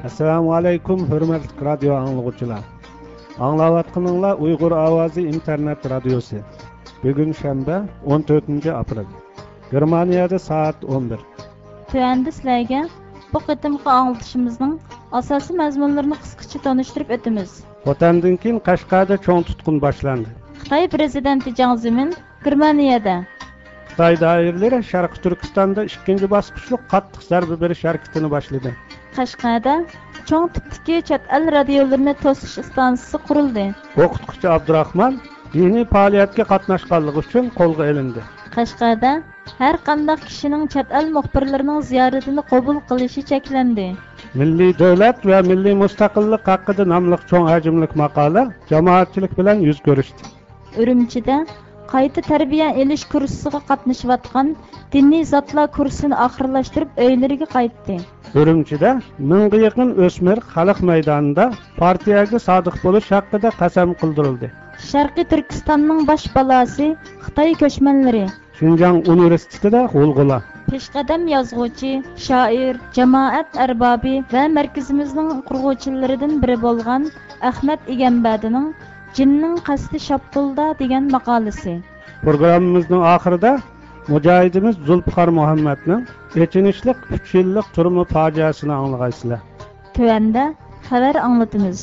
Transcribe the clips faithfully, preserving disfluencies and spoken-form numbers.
ئەسسالامۇ ئەلەيكۇم، ھۆرمەتلىك رادىيو ئاڭلىغۇچىلار. ئاڭلاۋاتقىنىڭلار ئۇيغۇر ئاۋازى ئىنتېرنېت رادىيوسى. بۈگۈن شەنبە، ئون تۆتىنچى ئاپرېل. گېرمانىيەدە سائەت ئون بىر. تۆۋەندە سىلەرگە بۇ قېتىمقى ئاڭلىتىشىمىزنىڭ ئاساسىي مەزمۇنلىرىنى قىسقىچە تونۇشتۇرۇپ ئۆتىمىز. خوتەندىن كېيىن قەشقەردە چوڭ تۇتقۇن باشلاندى. خىتاي پىرېزىدېنتى جاڭ زېمىن گېرمانىيەدە. خىتاي دائىرىلىرى شەرقىي تۈركىستاندا ئىككىنچى باسقۇچلۇق قاتتىق زەربە بېرىش ھەرىكىتىنى باشلىدى. قەشقەردە چوڭ تىپتىكى چەت ئەل رادىيولىرىنى توسۇش ئىستانسىسى قۇرۇلدى. ئوقۇتقۇچى ئابدۇراخمان دىنىي پائالىيەتكە قاتناشقانلىقى ئۈچۈن قولغا ئېلىندى. قەشقەردە ھەر قانداق كىشىنىڭ چەت ئەل مۇخبىرلىرىنىڭ زىيارىتىنى قوبۇل قىلىشى چەكلەندى. مىللىي دۆلەت ۋە مىللىي مۇستەقىللىق ھەققىدە ناملىق چوڭ ھەجىملىك ماقالە جامائەتچىلىك بىلەن يۈز كۆرۈشتى. ئۈرۈمچىدە قايتا تەربىيە ئېلىش كۇرسىغا قاتنىشىۋاتقان دىنىي زاتلار كۇرسىنى ئاخىرلاشتۇرۇپ ئۆيلىرىگە قايتتى. ئۈرۈمچىدە مىڭغا يېقىن ئۆسمۈر خەلق مەيدانىدا پارتىيەگە سادىق بولۇش ھەققىدە قەسەم قىلدۇرۇلدى. شەرقىي تۈركىستاننىڭ باش بالاسى خىتاي كۆچمەنلىرى. شىنجاڭ ئۇنىۋېرسىتېتىدا غۇلغۇلا. پېشقەدەم يازغۇچى، شائىر، جامائەت ئەربابى ۋە مەركىزىمىزنىڭ قۇرغۇچىلىرىدىن بىرى بولغان ئەخمەت ئىگەمبەدىنىڭ جىننىڭ قەستى شاپتۇلدا دېگەن ماقالىسى. پروگراممىمىزنىڭ ئاخىرىدا مۇجاھىدىمىز زۇلپىقار مۇھەممەدنىڭ ئېچىنىشلىق ئۈچ يىللىق تۈرمە پاجىئەسىنى ئاڭلىغايسىلەر. تۆۋەندە خەۋەر ئاڭلىتىمىز.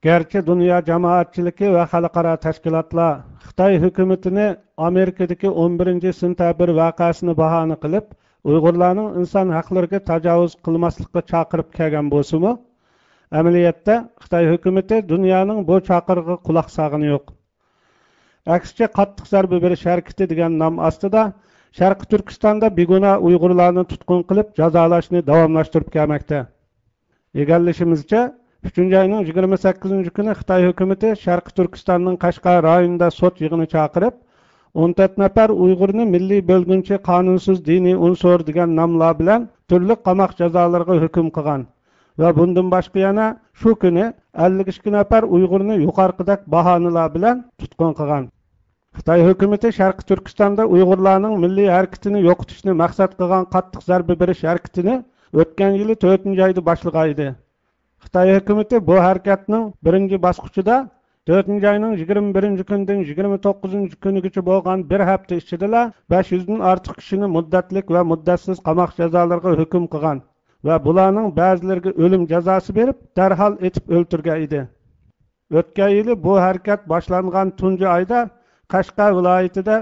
گەرچە دۇنيا جامائەتچىلىكى ۋە خەلقئارا تەشكىلاتلار خىتاي ھۆكۈمىتىنى ئامېرىكىدىكى ئون بىرىنچى سېنتەبىر ۋەقەسىنى باھانە قىلىپ، ئۇيغۇرلارنىڭ ئىنسان ھەقلىرىگە تاجاۋۇز قىلماسلىققا چاقىرىپ كەلگەن بولسىمۇ، ئەمەلىيەتتە خىتاي ھۆكۈمىتى دۇنيانىڭ بۇ چاقىرىقىغا قۇلاق سالغىنى يوق. ئەكسىچە، قاتتىق زەربە بېرىش ھەرىكىتى دېگەن نام ئاستىدا شەرقىي تۈركىستاندا بىگۇناھ ئۇيغۇرلارنى تۇتقۇن قىلىپ جازالاشنى داۋاملاشتۇرۇپ كەلمەكتە. ئىگىلىشىمىزچە، ئۈچىنچى ئاينىڭ يىگىرمە سەككىزىنچى كۈنى خىتاي ھۆكۈمىتى شەرقىي تۈركىستاننىڭ قەشقەر رايونىدا سوت يىغىنى چاقىرىپ، ئون تۆت نەپەر ئۇيغۇرنى مىللىي بۆلگۈنچى، قانۇنسىز دىنىي ئۇنسۇر دېگەن ناملار بىلەن تۈرلۈك قاماق جازالىرىغا ھۆكۈم قىلغان ۋە بۇندىن باشقا يەنە شۇ كۈنى ئەللىك ئىككى نەپەر ئۇيغۇرنى يۇقىرىقىدەك باھانىلار بىلەن تۇتقۇن قىلغان. خىتاي ھۆكۈمىتى شەرقىي تۈركىستاندا ئۇيغۇرلارنىڭ مىللىي ھەرىكىتىنى يوقىتىشنى مەقسەت قىلغان قاتتىق زەربە بېرىش ھەرىكىتىنى ئۆتكەن يىلى تۆتىنچى ئايدا باشلىغان ئىدى. خىتاي ھۆكۈمىتى بۇ ھەرىكەتنىڭ بىرىنچى باسقۇچىدا تۆتىنچى ئاينىڭ يىگىرمە بىرىنچى كۈنىدىن يىگىرمە توققۇزىنچى كۈنىگىچە بولغان بىر ھەپتە ئىچىدىلا بەش يۈزدىن ئارتۇق كىشىنى مۇددەتلىك ۋە مۇددەتسىز قاماق جازالىرىغا ھۆكۈم قىلغان ۋە بۇلارنىڭ بەزىلىرىگە ئۆلۈم جازاسى بېرىپ، دەرھال ئېتىپ ئۆلتۈرگەن ئىدى. ئۆتكەن يىلى بۇ ھەرىكەت باشلانغان تۇنجى ئايدا قەشقەر ۋىلايىتىدە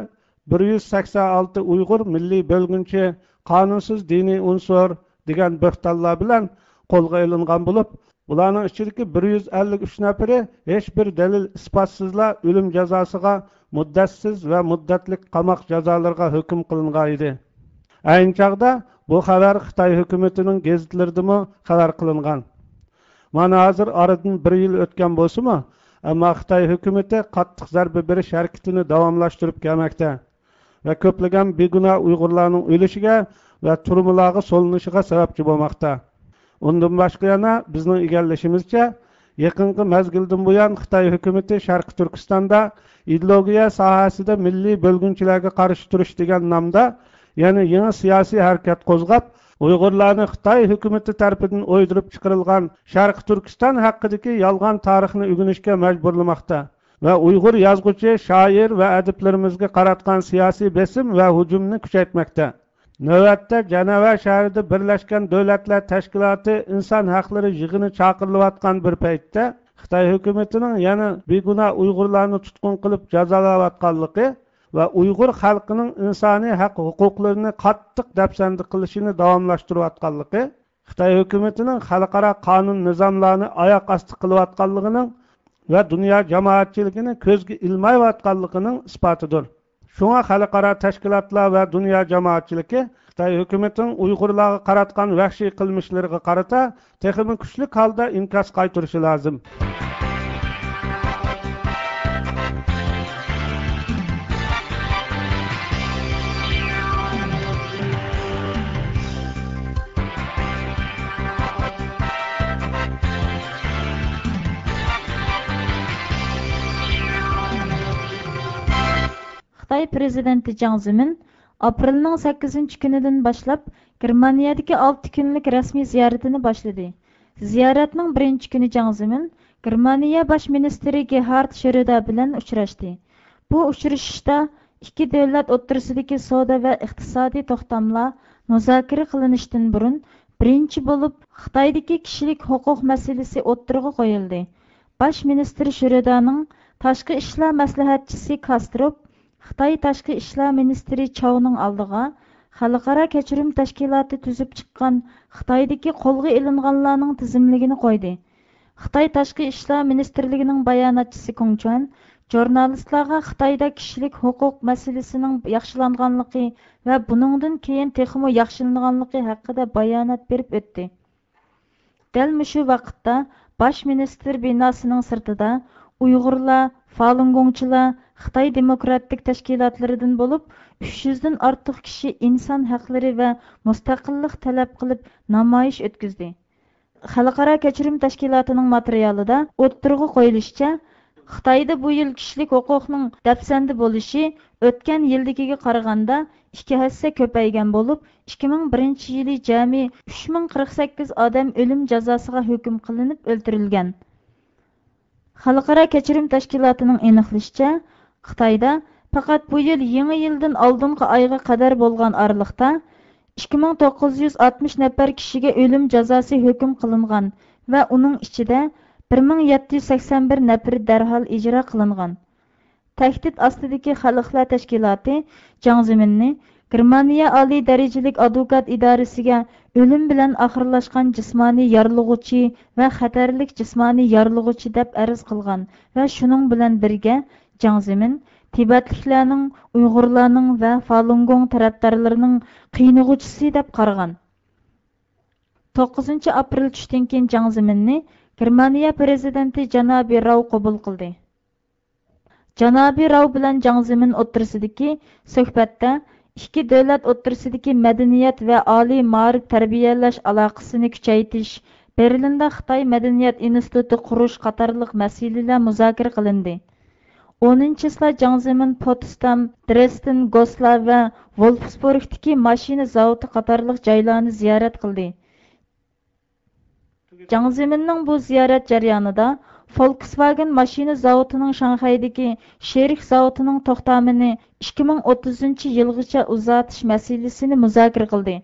بىر يۈز سەكسەن ئالتە ئۇيغۇر مىللىي بۆلگۈنچى، قانۇنسىز دىنىي ئۇنسۇر دېگەن بۆھتانلار بىلەن قولغا ئېلىنغان بولۇپ، بۇلارنىڭ ئىچىدىكى بىر يۈز ئەللىك ئۈچ نەپىرى ھېچبىر دەلىل ئىسپاتسىزلا ئۆلۈم جازاسىغا، مۇددەتسىز ۋە مۇددەتلىك قاماق جازالىرىغا ھۆكۈم قىلىنغان ئىدى. ئەينى چاغدا بۇ خەۋەر خىتاي ھۆكۈمىتىنىڭ گېزىتلىرىدىمۇ خەۋەر قىلىنغان. مانا ھازىر ئارىدىن بىر يىل ئۆتكەن بولسىمۇ، ئەمما خىتاي ھۆكۈمىتى قاتتىق زەربە بېرىش ھەرىكىتىنى داۋاملاشتۇرۇپ كەلمەكتە ۋە كۆپلىگەن بىگۇناھ ئۇيغۇرلارنىڭ ئۆلۈشىگە ۋە تۈرمىلارغا سولىنىشىغا سەۋەبچى بولماقتا. ئۇندىن باشقا يەنە بىزنىڭ ئىگىلىشىمىزچە، يېقىنقى مەزگىلدىن بۇيان خىتاي ھۆكۈمىتى شەرقىي تۈركىستاندا ئىدېئولوگىيە ساھەسىدە مىللىي بۆلگۈنچىلەرگە قارشى تۇرۇش دېگەن نامدا يەنە يېڭى سىياسىي ھەرىكەت قوزغاپ، ئۇيغۇرلارنى خىتاي ھۆكۈمىتى تەرىپىدىن ئويدۇرۇپ چىقىرىلغان شەرقىي تۈركىستان ھەققىدىكى يالغان تارىخنى ئۆگىنىشكە مەجبۇرلىماقتا ۋە ئۇيغۇر يازغۇچى، شائىر ۋە ئەدىبلىرىمىزگە قاراتقان سىياسىي بېسىم ۋە ھۇجۇمنى كۈچەيتمەكتە. نۆۋەتتە جەنەۋە شەھىرىدە بىرلەشكەن دۆلەتلەر تەشكىلاتى ئىنسان ھەقلىرى يىغىنى چاقىرىلىۋاتقان بىر پەيتتە، خىتاي ھۆكۈمىتىنىڭ يەنە بىگۇناھ ئۇيغۇرلارنى تۇتقۇن قىلىپ جازالاۋاتقانلىقى ۋە ئۇيغۇر خەلقىنىڭ ئىنسانىي ھەق ھوقۇقلىرىنى قاتتىق دەپسەندە قىلىشىنى داۋاملاشتۇرۇۋاتقانلىقى، خىتاي ھۆكۈمىتىنىڭ خەلقئارا قانۇن نىزاملارنى ئاياق ئاستى قىلىۋاتقانلىقىنىڭ ۋە دۇنيا جامائەتچىلىكىنى كۆزگە ئىلمايۋاتقانلىقىنىڭ ئىسپاتىدۇر. شۇڭا خەلقئارا تەشكىلاتلار ۋە دۇنيا جامائەتچىلىكى خىتاي ھۆكۈمىتىنىڭ ئۇيغۇرلارغا قاراتقان ۋەھشىي قىلمىشلىرىغا قارىتا تېخىمۇ كۈچلۈك ھالدا ئىنكاس قايتۇرۇشى لازىم. پىرېزىدېنتى جاڭ زېمىن ئاپرېلنىڭ سەككىزىنچى كۈنىدىن باشلاپ گېرمانىيەدىكى ئالتە كۈنلۈك رەسمىي زىيارىتىنى باشلىدى. زىيارەتنىڭ بىرىنچى كۈنى جاڭ زېمىن گېرمانىيە باش مىنىستىرى گېرھارد شرۆدەر بىلەن ئۇچراشتى. بۇ ئۇچرىشىشتا ئىككى دۆلەت ئوتتۇرىسىدىكى سودا ۋە ئىقتىسادىي توختاملار مۇزاكىرە قىلىنىشتىن بۇرۇن، بىرىنچى بولۇپ خىتايدىكى كىشىلىك ھوقۇق مەسىلىسى ئوتتۇرىغا قويۇلدى. باش مىنىستىر شرۆدەرنىڭ تاشقى ئىشلار مەسلىھەتچىسى كاستروپ خىتاي تاشقى ئىشلار مىنىستىرى چاۋنىڭ ئالدىغا خەلقئارا كەچۈرۈم تەشكىلاتى تۈزۈپ چىققان خىتايدىكى قولغا ئېلىنغانلارنىڭ تىزىملىكىنى قويدى. خىتاي تاشقى ئىشلار مىنىستىرلىكىنىڭ باياناتچىسى كۇڭ چۈەن ژۇرنالىستلارغا خىتايدا كىشىلىك ھوقۇق مەسىلىسىنىڭ ياخشىلانغانلىقى ۋە بۇنىڭدىن كېيىن تېخىمۇ ياخشىلىنىدىغانلىقى ھەققىدە بايانات بېرىپ ئۆتتى. دەل مۇشۇ ۋاقىتتا باش مىنىستىر بىناسىنىڭ سىرتىدا ئۇيغۇرلار، فالۇنگوڭچىلار، خىتاي دېموكراتىك تەشكىلاتلىرىدىن بولۇپ ئۈچ يۈزدىن ئارتۇق كىشى ئىنسان ھەقلىرى ۋە مۇستەقىللىق تەلەپ قىلىپ نامايىش ئۆتكۈزدى. خەلقئارا كەچۈرۈم تەشكىلاتىنىڭ ماتېرىيالىدا ئوتتۇرىغا قويۇلۇشىچە، خىتايدا بۇ يىل كىشىلىك ھوقۇقنىڭ دەپسەندە بولۇشى ئۆتكەن يىلدىكىگە قارىغاندا ئىككى ھەسسە كۆپەيگەن بولۇپ، ئىككى مىڭ بىرىنچى يىلى جەمئىي ئۈچ مىڭ قىرىق سەككىز ئادەم ئۆلۈم جازاسىغا ھۆكۈم قىلىنىپ ئۆلتۈرۈلگەن. خەلقئارا كەچۈرۈم تەشكىلاتىنىڭ ئېنىقلىشىچە، خىتايدا پەقەت بۇ يىل يېڭى يىلدىن ئالدىنقى ئايغا قەدەر بولغان ئارىلىقتا ئىككى مىڭ توققۇز يۈز ئاتمىش نەپەر كىشىگە ئۆلۈم جازاسى ھۆكۈم قىلىنغان ۋە ئۇنىڭ ئىچىدە بىر مىڭ يەتتە يۈز سەكسەن بىر نەپىرى دەرھال ئىجرا قىلىنغان. تەھدىت ئاستىدىكى خەلقلەر تەشكىلاتى جاڭ زېمىننى گېرمانىيە ئالىي دەرىجىلىك ئادۋوكات ئىدارىسىگە ئۆلۈم بىلەن ئاخىرلاشقان جىسمانىي يارىلىغۇچى ۋە خەتەرلىك جىسمانىي يارىلىغۇچى دەپ ئەرز قىلغان ۋە شۇنىڭ بىلەن بىرگە جاڭ زېمىن تىبەتلىكلەرنىڭ، ئۇيغۇرلارنىڭ ۋە فالۇنگوڭ تەرەپدارلىرىنىڭ قىينىغۇچىسى دەپ قارىغان. توققۇزىنچى ئاپرېل چۈشتىن كېيىن جاڭ زېمىننى گېرمانىيە پىرېزىدېنتى جانابى راۋ قوبۇل قىلدى. جانابى راۋ بىلەن جاڭ زېمىن ئوتتۇرىسىدىكى سۆھبەتتە ئىككى دۆلەت ئوتتۇرىسىدىكى مەدەنىيەت ۋە ئالىي مائارىپ تەربىيەلەش ئالاقىسىنى كۈچەيتىش، بېرلىندا خىتاي مەدەنىيەت ئىنستىتۇتى قۇرۇش قاتارلىق مەسىلىلەر مۇزاكىرە قىلىندى. ئونىنچى چىسلا جاڭ زېمىن پوتسدام، درېستېن، گوسلار ۋە ۋولفسبورگتىكى ماشىنا زاۋۇتى قاتارلىق جايلارنى زىيارەت قىلدى. جاڭ زېمىننىڭ بۇ زىيارەت جەريانىدا فولكسۋاگېن ماشىنا زاۋۇتىنىڭ شاڭخەيدىكى شېرىك زاۋۇتىنىڭ توختامىنى ئىككى مىڭ ئوتتۇزىنچى يىلغىچە ئۇزارتىش مەسىلىسىنى مۇزاكىرە قىلدى.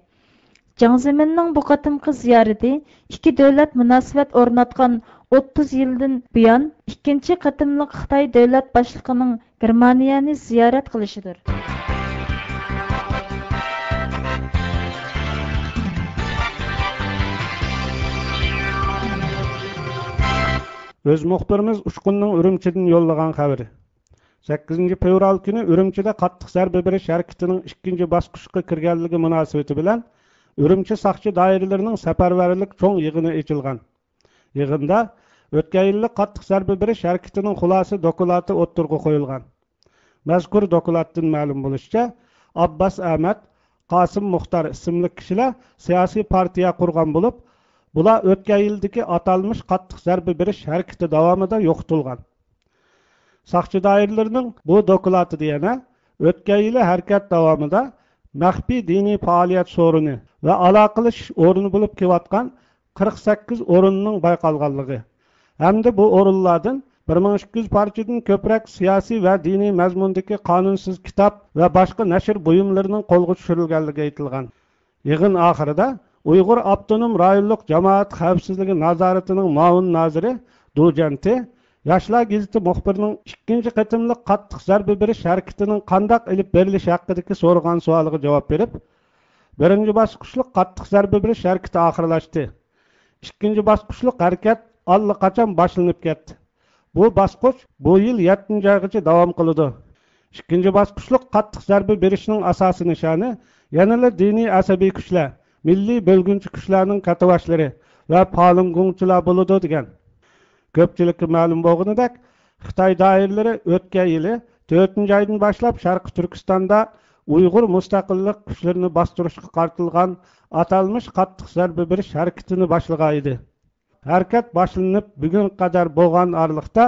جاڭ زېمىننىڭ بۇ قېتىمقى زىيارىتى ئىككى دۆلەت مۇناسىۋەت ئورناتقان ئوتتۇز يىلدىن بۇيان ئىككىنچى قېتىملىق خىتاي دۆلەت باشلىقىنىڭ گېرمانىيەنى زىيارەت قىلىشىدۇر. ئۆز مۇخبىرىمىز ئۇچقۇننىڭ ئۈرۈمچىدىن يوللىغان خەۋىرى. سەككىزىنچى فېۋرال كۈنى ئۈرۈمچىدە قاتتىق زەربە بېرىش ھەرىكىتىنىڭ ئىككىنچى باسقۇچقا كىرگەنلىكى مۇناسىۋىتى بىلەن ئۈرۈمچى ساقچى دائىرىلىرىنىڭ سەپەرۋەرلىك چوڭ يىغىنى ئېچىلغان. يىغىندا ئۆتكەن يىللىق قاتتىق زەربە بېرىش ھەرىكىتىنىڭ خۇلاسە دوكلاتى ئوتتۇرىغا قويۇلغان. مەزكۇر دوكلاتتىن مەلۇم بولۇشىچە، ئابباس ئەمەت، قاسىم مۇختار ئىسىملىك كىشىلەر سىياسىي پارتىيە قۇرغان بولۇپ، بۇلار ئۆتكەن يىلدىكى ئاتالمىش قاتتىق زەربە بېرىش ھەرىكىتى داۋامىدا يوقىتىلغان. ساقچى دائىرىلىرىنىڭ بۇ دوكلاتىدا يەنە ئۆتكەن يىلى ھەرىكەت داۋامىدا مەخپىي دىنىي پائالىيەت سورۇنى ۋە ئالاقىلىشىش ئورنى بولۇپ كېلىۋاتقان قىرىق سەككىز ئورۇننىڭ بايقالغانلىقى ھەمدە بۇ ئورۇنلاردىن بىر مىڭ ئىككى يۈز پارچىدىن كۆپرەك سىياسىي ۋە دىنىي مەزمۇندىكى قانۇنسىز كىتاب ۋە باشقا نەشر بۇيۇملىرىنىڭ قولغا چۈشۈرۈلگەنلىكى ئېيتىلغان. يىغىن ئاخىرىدا ئۇيغۇر ئاپتونوم رايونلۇق جامائەت خەۋپسىزلىكى نازارىتىنىڭ مۇئاۋىن نازىرى دۇ جيەنتى ياشلار گېزىتى مۇخبىرىنىڭ ئىككىنچى قېتىملىق قاتتىق زەربە بېرىش ھەرىكىتىنىڭ قانداق ئېلىپ بېرىلىشى ھەققىدىكى سورىغان سوئالىغا جاۋاب بېرىپ، بىرىنچى باسقۇچلۇق قاتتىق زەربە بېرىش ھەرىكىتى ئاخىرلاشتى. ئىككىنچى باسقۇچلۇق ھەرىكەت ئاللىقاچان باشلىنىپ كەتتى. بۇ باسقۇچ بۇ يىل يەتتىنچى ئايغىچە داۋام قىلىدۇ. ئىككىنچى باسقۇچلۇق قاتتىق زەربە بېرىشنىڭ ئاساسىي نىشانى يەنىلا دىنىي ئەسەبىي كۈچلەر، مىللىي بۆلگۈنچى كۈچلەرنىڭ كاتتىباشلىرى ۋە پالۇنگوڭچىلار بولىدۇ، دېگەن. كۆپچىلىككە مەلۇم بولغىنىدەك، خىتاي دائىرىلىرى ئۆتكەن يىلى تۆتىنچى ئايدىن باشلاپ شەرقىي تۈركىستاندا ئۇيغۇر مۇستەقىللىق كۈچلىرىنى باستۇرۇشقا قارىتىلغان ئاتالمىش قاتتىق زەربە بېرىش ھەرىكىتىنى باشلىغان ئىدى. ھەرىكەت باشلىنىپ بۈگۈنگە قەدەر بولغان ئارىلىقتا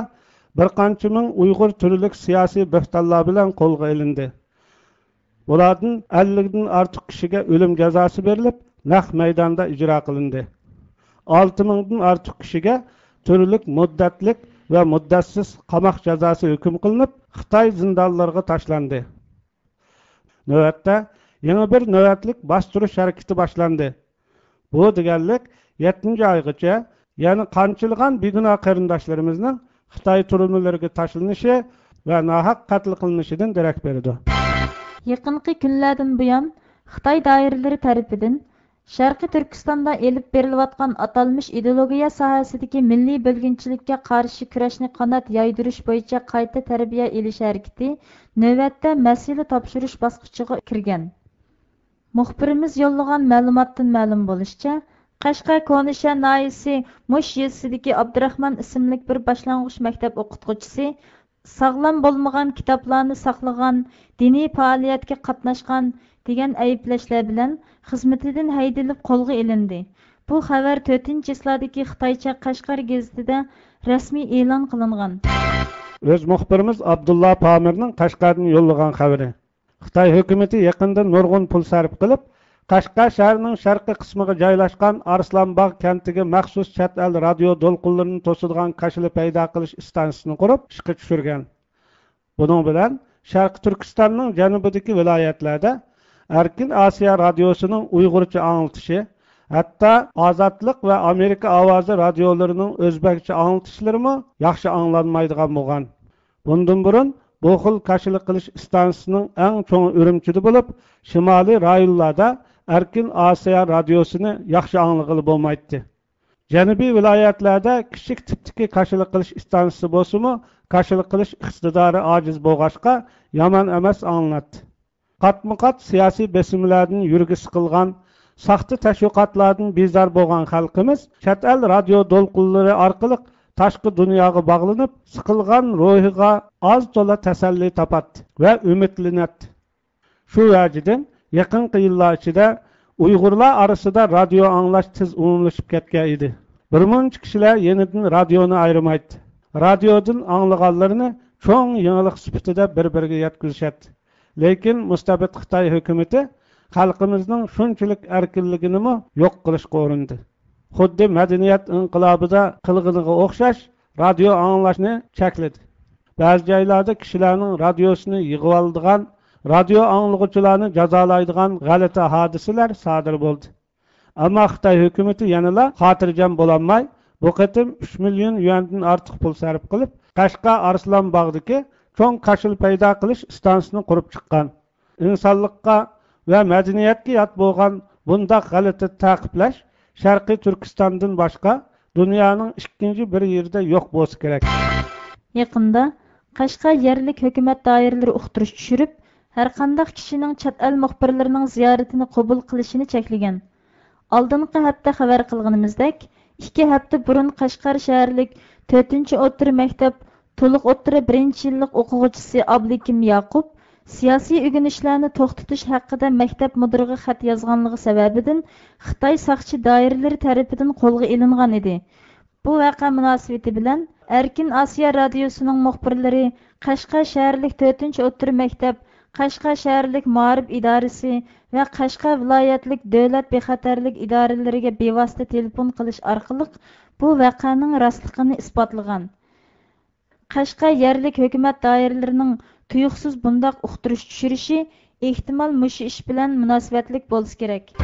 بىر قانچە مىڭ ئۇيغۇر تۈرلۈك سىياسىي بۆھتانلار بىلەن قولغا ئېلىندى. بۇلاردىن ئەللىكتىن ئارتۇق كىشىگە ئۆلۈم جازاسى بېرىلىپ، نەق مەيداندا ئىجرا قىلىندى. ئالتە مىڭدىن ئارتۇق كىشىگە تۈرلۈك مۇددەتلىك ۋە مۇددەتسىز قاماق جازاسى ھۆكۈم قىلىنىپ، خىتاي زىندانلىرىغا تاشلاندى. نۆۋەتتە يېڭى بىر نۆۋەتلىك باستۇرۇش ھەرىكىتى باشلاندى. بۇ دېگەنلىك، يەتتىنچى ئايغىچە يەنە قانچىلىغان بىگۇناھ قېرىنداشلىرىمىزنىڭ خىتاي تۈرمىلىرىگە تاشلىنىشى ۋە ناھەق قەتل قىلىنىشىدىن دېرەك بېرىدۇ. يېقىنقى كۈنلەردىن بۇيان، خىتاي دائىرىلىرى تەرىپىدىن شەرقىي تۈركىستاندا ئېلىپ بېرىلىۋاتقان ئاتالمىش ئىدېئولوگىيە ساھەسىدىكى مىللىي بۆلگۈنچىلىككە قارشى كۈرەشنى قانات يايدۇرۇش بويىچە قايتا تەربىيە ئېلىش ھەرىكىتى نۆۋەتتە مەسىلە تاپشۇرۇش باسقۇچىغا كىرگەن. مۇخبىرىمىز يوللىغان مەلۇماتتىن مەلۇم بولۇشىچە، قەشقەر كونىشەھەر ناھىيەسى مۇش يېزىسىدىكى ئابدۇراخمان ئىسىملىك بىر باشلانغۇچ مەكتەپ ئوقۇتقۇچىسى ساغلام بولمىغان كىتابلارنى ساقلىغان، دىنىي پائالىيەتكە قاتناشقان دېگەن ئەيىبلەشلەر بىلەن خىزمىتىدىن ھەيدىلىپ قولغا ئېلىندى. بۇ خەۋەر تۆتىنچى چىسلادىكى خىتايچە قەشقەر گېزىتىدە رەسمىي ئېلان قىلىنغان. ئۆز مۇخبىرىمىز ئابدۇللا پامىرنىڭ قەشقەردىن يوللىغان خەۋىرى. خىتاي ھۆكۈمىتى يېقىندا نۇرغۇن پۇل سەرپ قىلىپ، قەشقەر شەھىرىنىڭ شەرقىي قىسمىغا جايلاشقان ئارسلانباغ كەنتىگە مەخسۇس چەت ئەل رادىيو دولقۇنلىرىنى توسىدىغان كاشىلا پەيدا قىلىش ئىستانسىسىنى قۇرۇپ، ئىشقا چۈشۈرگەن. بۇنىڭ بىلەن شەرقىي تۈركىستاننىڭ جەنۇبىدىكى ۋىلايەتلەردە ئەركىن ئاسىيا رادىيوسىنىڭ ئۇيغۇرچە ئاڭلىتىشى، ھەتتا ئازادلىق ۋە ئامېرىكا ئاۋازى رادىيولىرىنىڭ ئۆزبەكچە ئاڭلىتىشلىرىمۇ ياخشى ئاڭلانمايدىغان بولغان. بۇندىن بۇرۇن بۇ خىل كاشىلا قىلىش ئىستانسىسىنىڭ ئەڭ چوڭى ئۈرۈمچىدە بولۇپ، شىمالىي رايونلاردا ئەركىن ئاسىيا رادىيوسىنى ياخشى ئاڭلىغىلى بولمايتتى. جەنۇبىي ۋىلايەتلەردە كىچىك تىپتىكى كاشىلا قىلىش ئىستانسىسى بولسىمۇ، كاشىلا قىلىش ئىقتىدارى ئاجىز بولغاچقا، يامان ئەمەس ئاڭلىناتتى. قاتمۇ قات سىياسىي بېسىملاردىن يۈرىكى سىقىلغان، ساختا تەشۋىقاتلاردىن بىزار بولغان خەلقىمىز چەت ئەل رادىيو دولقۇنلىرى ئارقىلىق تاشقى دۇنياغا باغلىنىپ، سىقىلغان روھىغا ئاز تولا تەسەللى تاپاتتى ۋە ئۈمىدلىنەتتى. شۇ ۋەجىدىن، يېقىنقى يىللار ئىچىدە ئۇيغۇرلار ئارىسىدا رادىيو ئاڭلاش تېز ئومۇملىشىپ كەتكەن ئىدى. بىرمۇنچە كىشىلەر يېنىدىن رادىيونى ئايرىمايتتى. رادىيودىن ئاڭلىغانلىرىنى چوڭ يېڭىلىق سۈپىتىدە بىر-بىرىگە يەتكۈزۈشەتتى. لېكىن مۇستەبىت خىتاي ھۆكۈمىتى خەلقىمىزنىڭ شۇنچىلىك ئەركىنلىكىنىمۇ يوق قىلىشقا ئۇرۇندى. خۇددى مەدەنىيەت ئىنقىلابىدا قىلغىنىغا ئوخشاش، رادىيو ئاڭلاشنى چەكلىدى. بەزى جايلاردا كىشىلەرنىڭ رادىيوسىنى يىغىۋالىدىغان، رادىيو ئاڭلىغۇچىلارنى جازالايدىغان غەلىتە ھادىسىلەر سادىر بولدى. ئەمما خىتاي ھۆكۈمىتى يەنىلا خاتىرجەم بولالماي، بۇ قېتىم ئۈچ مىليون يۈەندىن ئارتۇق پۇل سەرپ قىلىپ، قەشقەر ئارسلانباغدىكى چوڭ كاشىلا پەيدا قىلىش ئىستانسىسىنى قۇرۇپ چىققان. ئىنسانلىققا ۋە مەدەنىيەتكە يات بولغان بۇنداق غەلىتە تەقىبلەش شەرقىي تۈركىستاندىن باشقا دۇنيانىڭ ئىككىنچى بىر يېرىدە يوق بولسا كېرەك. يېقىندا قەشقەر يەرلىك ھۆكۈمەت دائىرىلىرى ئۇقتۇرۇش چۈشۈرۈپ، ھەرقانداق كىشىنىڭ چەت ئەل مۇخبىرلىرىنىڭ زىيارىتىنى قوبۇل قىلىشىنى چەكلىگەن. ئالدىنقى ھەپتە خەۋەر قىلغىنىمىزدەك، ئىككى ھەپتە بۇرۇن قەشقەر شەھەرلىك تۆتىنچى ئوتتۇرا مەكتەپ تولۇق ئوتتۇرا بىرىنچى يىللىق ئوقۇغۇچىسى ئابلىكىم ياقۇپ سىياسىي ئۆگىنىشلەرنى توختىتىش ھەققىدە مەكتەپ مۇدىرىغا خەت يازغانلىقى سەۋەبىدىن خىتاي ساقچى دائىرىلىرى تەرىپىدىن قولغا ئېلىنغان ئىدى. بۇ ۋەقە مۇناسىۋىتى بىلەن ئەركىن ئاسىيا رادىيوسىنىڭ مۇخبىرلىرى قەشقەر شەھەرلىك تۆتىنچى ئوتتۇرا مەكتەپ، قەشقەر شەھەرلىك مائارىپ ئىدارىسى ۋە قەشقەر ۋىلايەتلىك دۆلەت بىخەتەرلىك ئىدارىلىرىگە بىۋاسىتە تېلېفون قىلىش ئارقىلىق بۇ ۋەقەنىڭ راستلىقىنى ئىسپاتلىغان. قەشقەر يەرلىك ھۆكۈمەت دائىرىلىرىنىڭ تۇيۇقسىز بۇنداق ئۇقتۇرۇش چۈشۈرۈشى ئېھتىمال مۇشۇ ئىش بىلەن مۇناسىۋەتلىك بولسا كېرەك.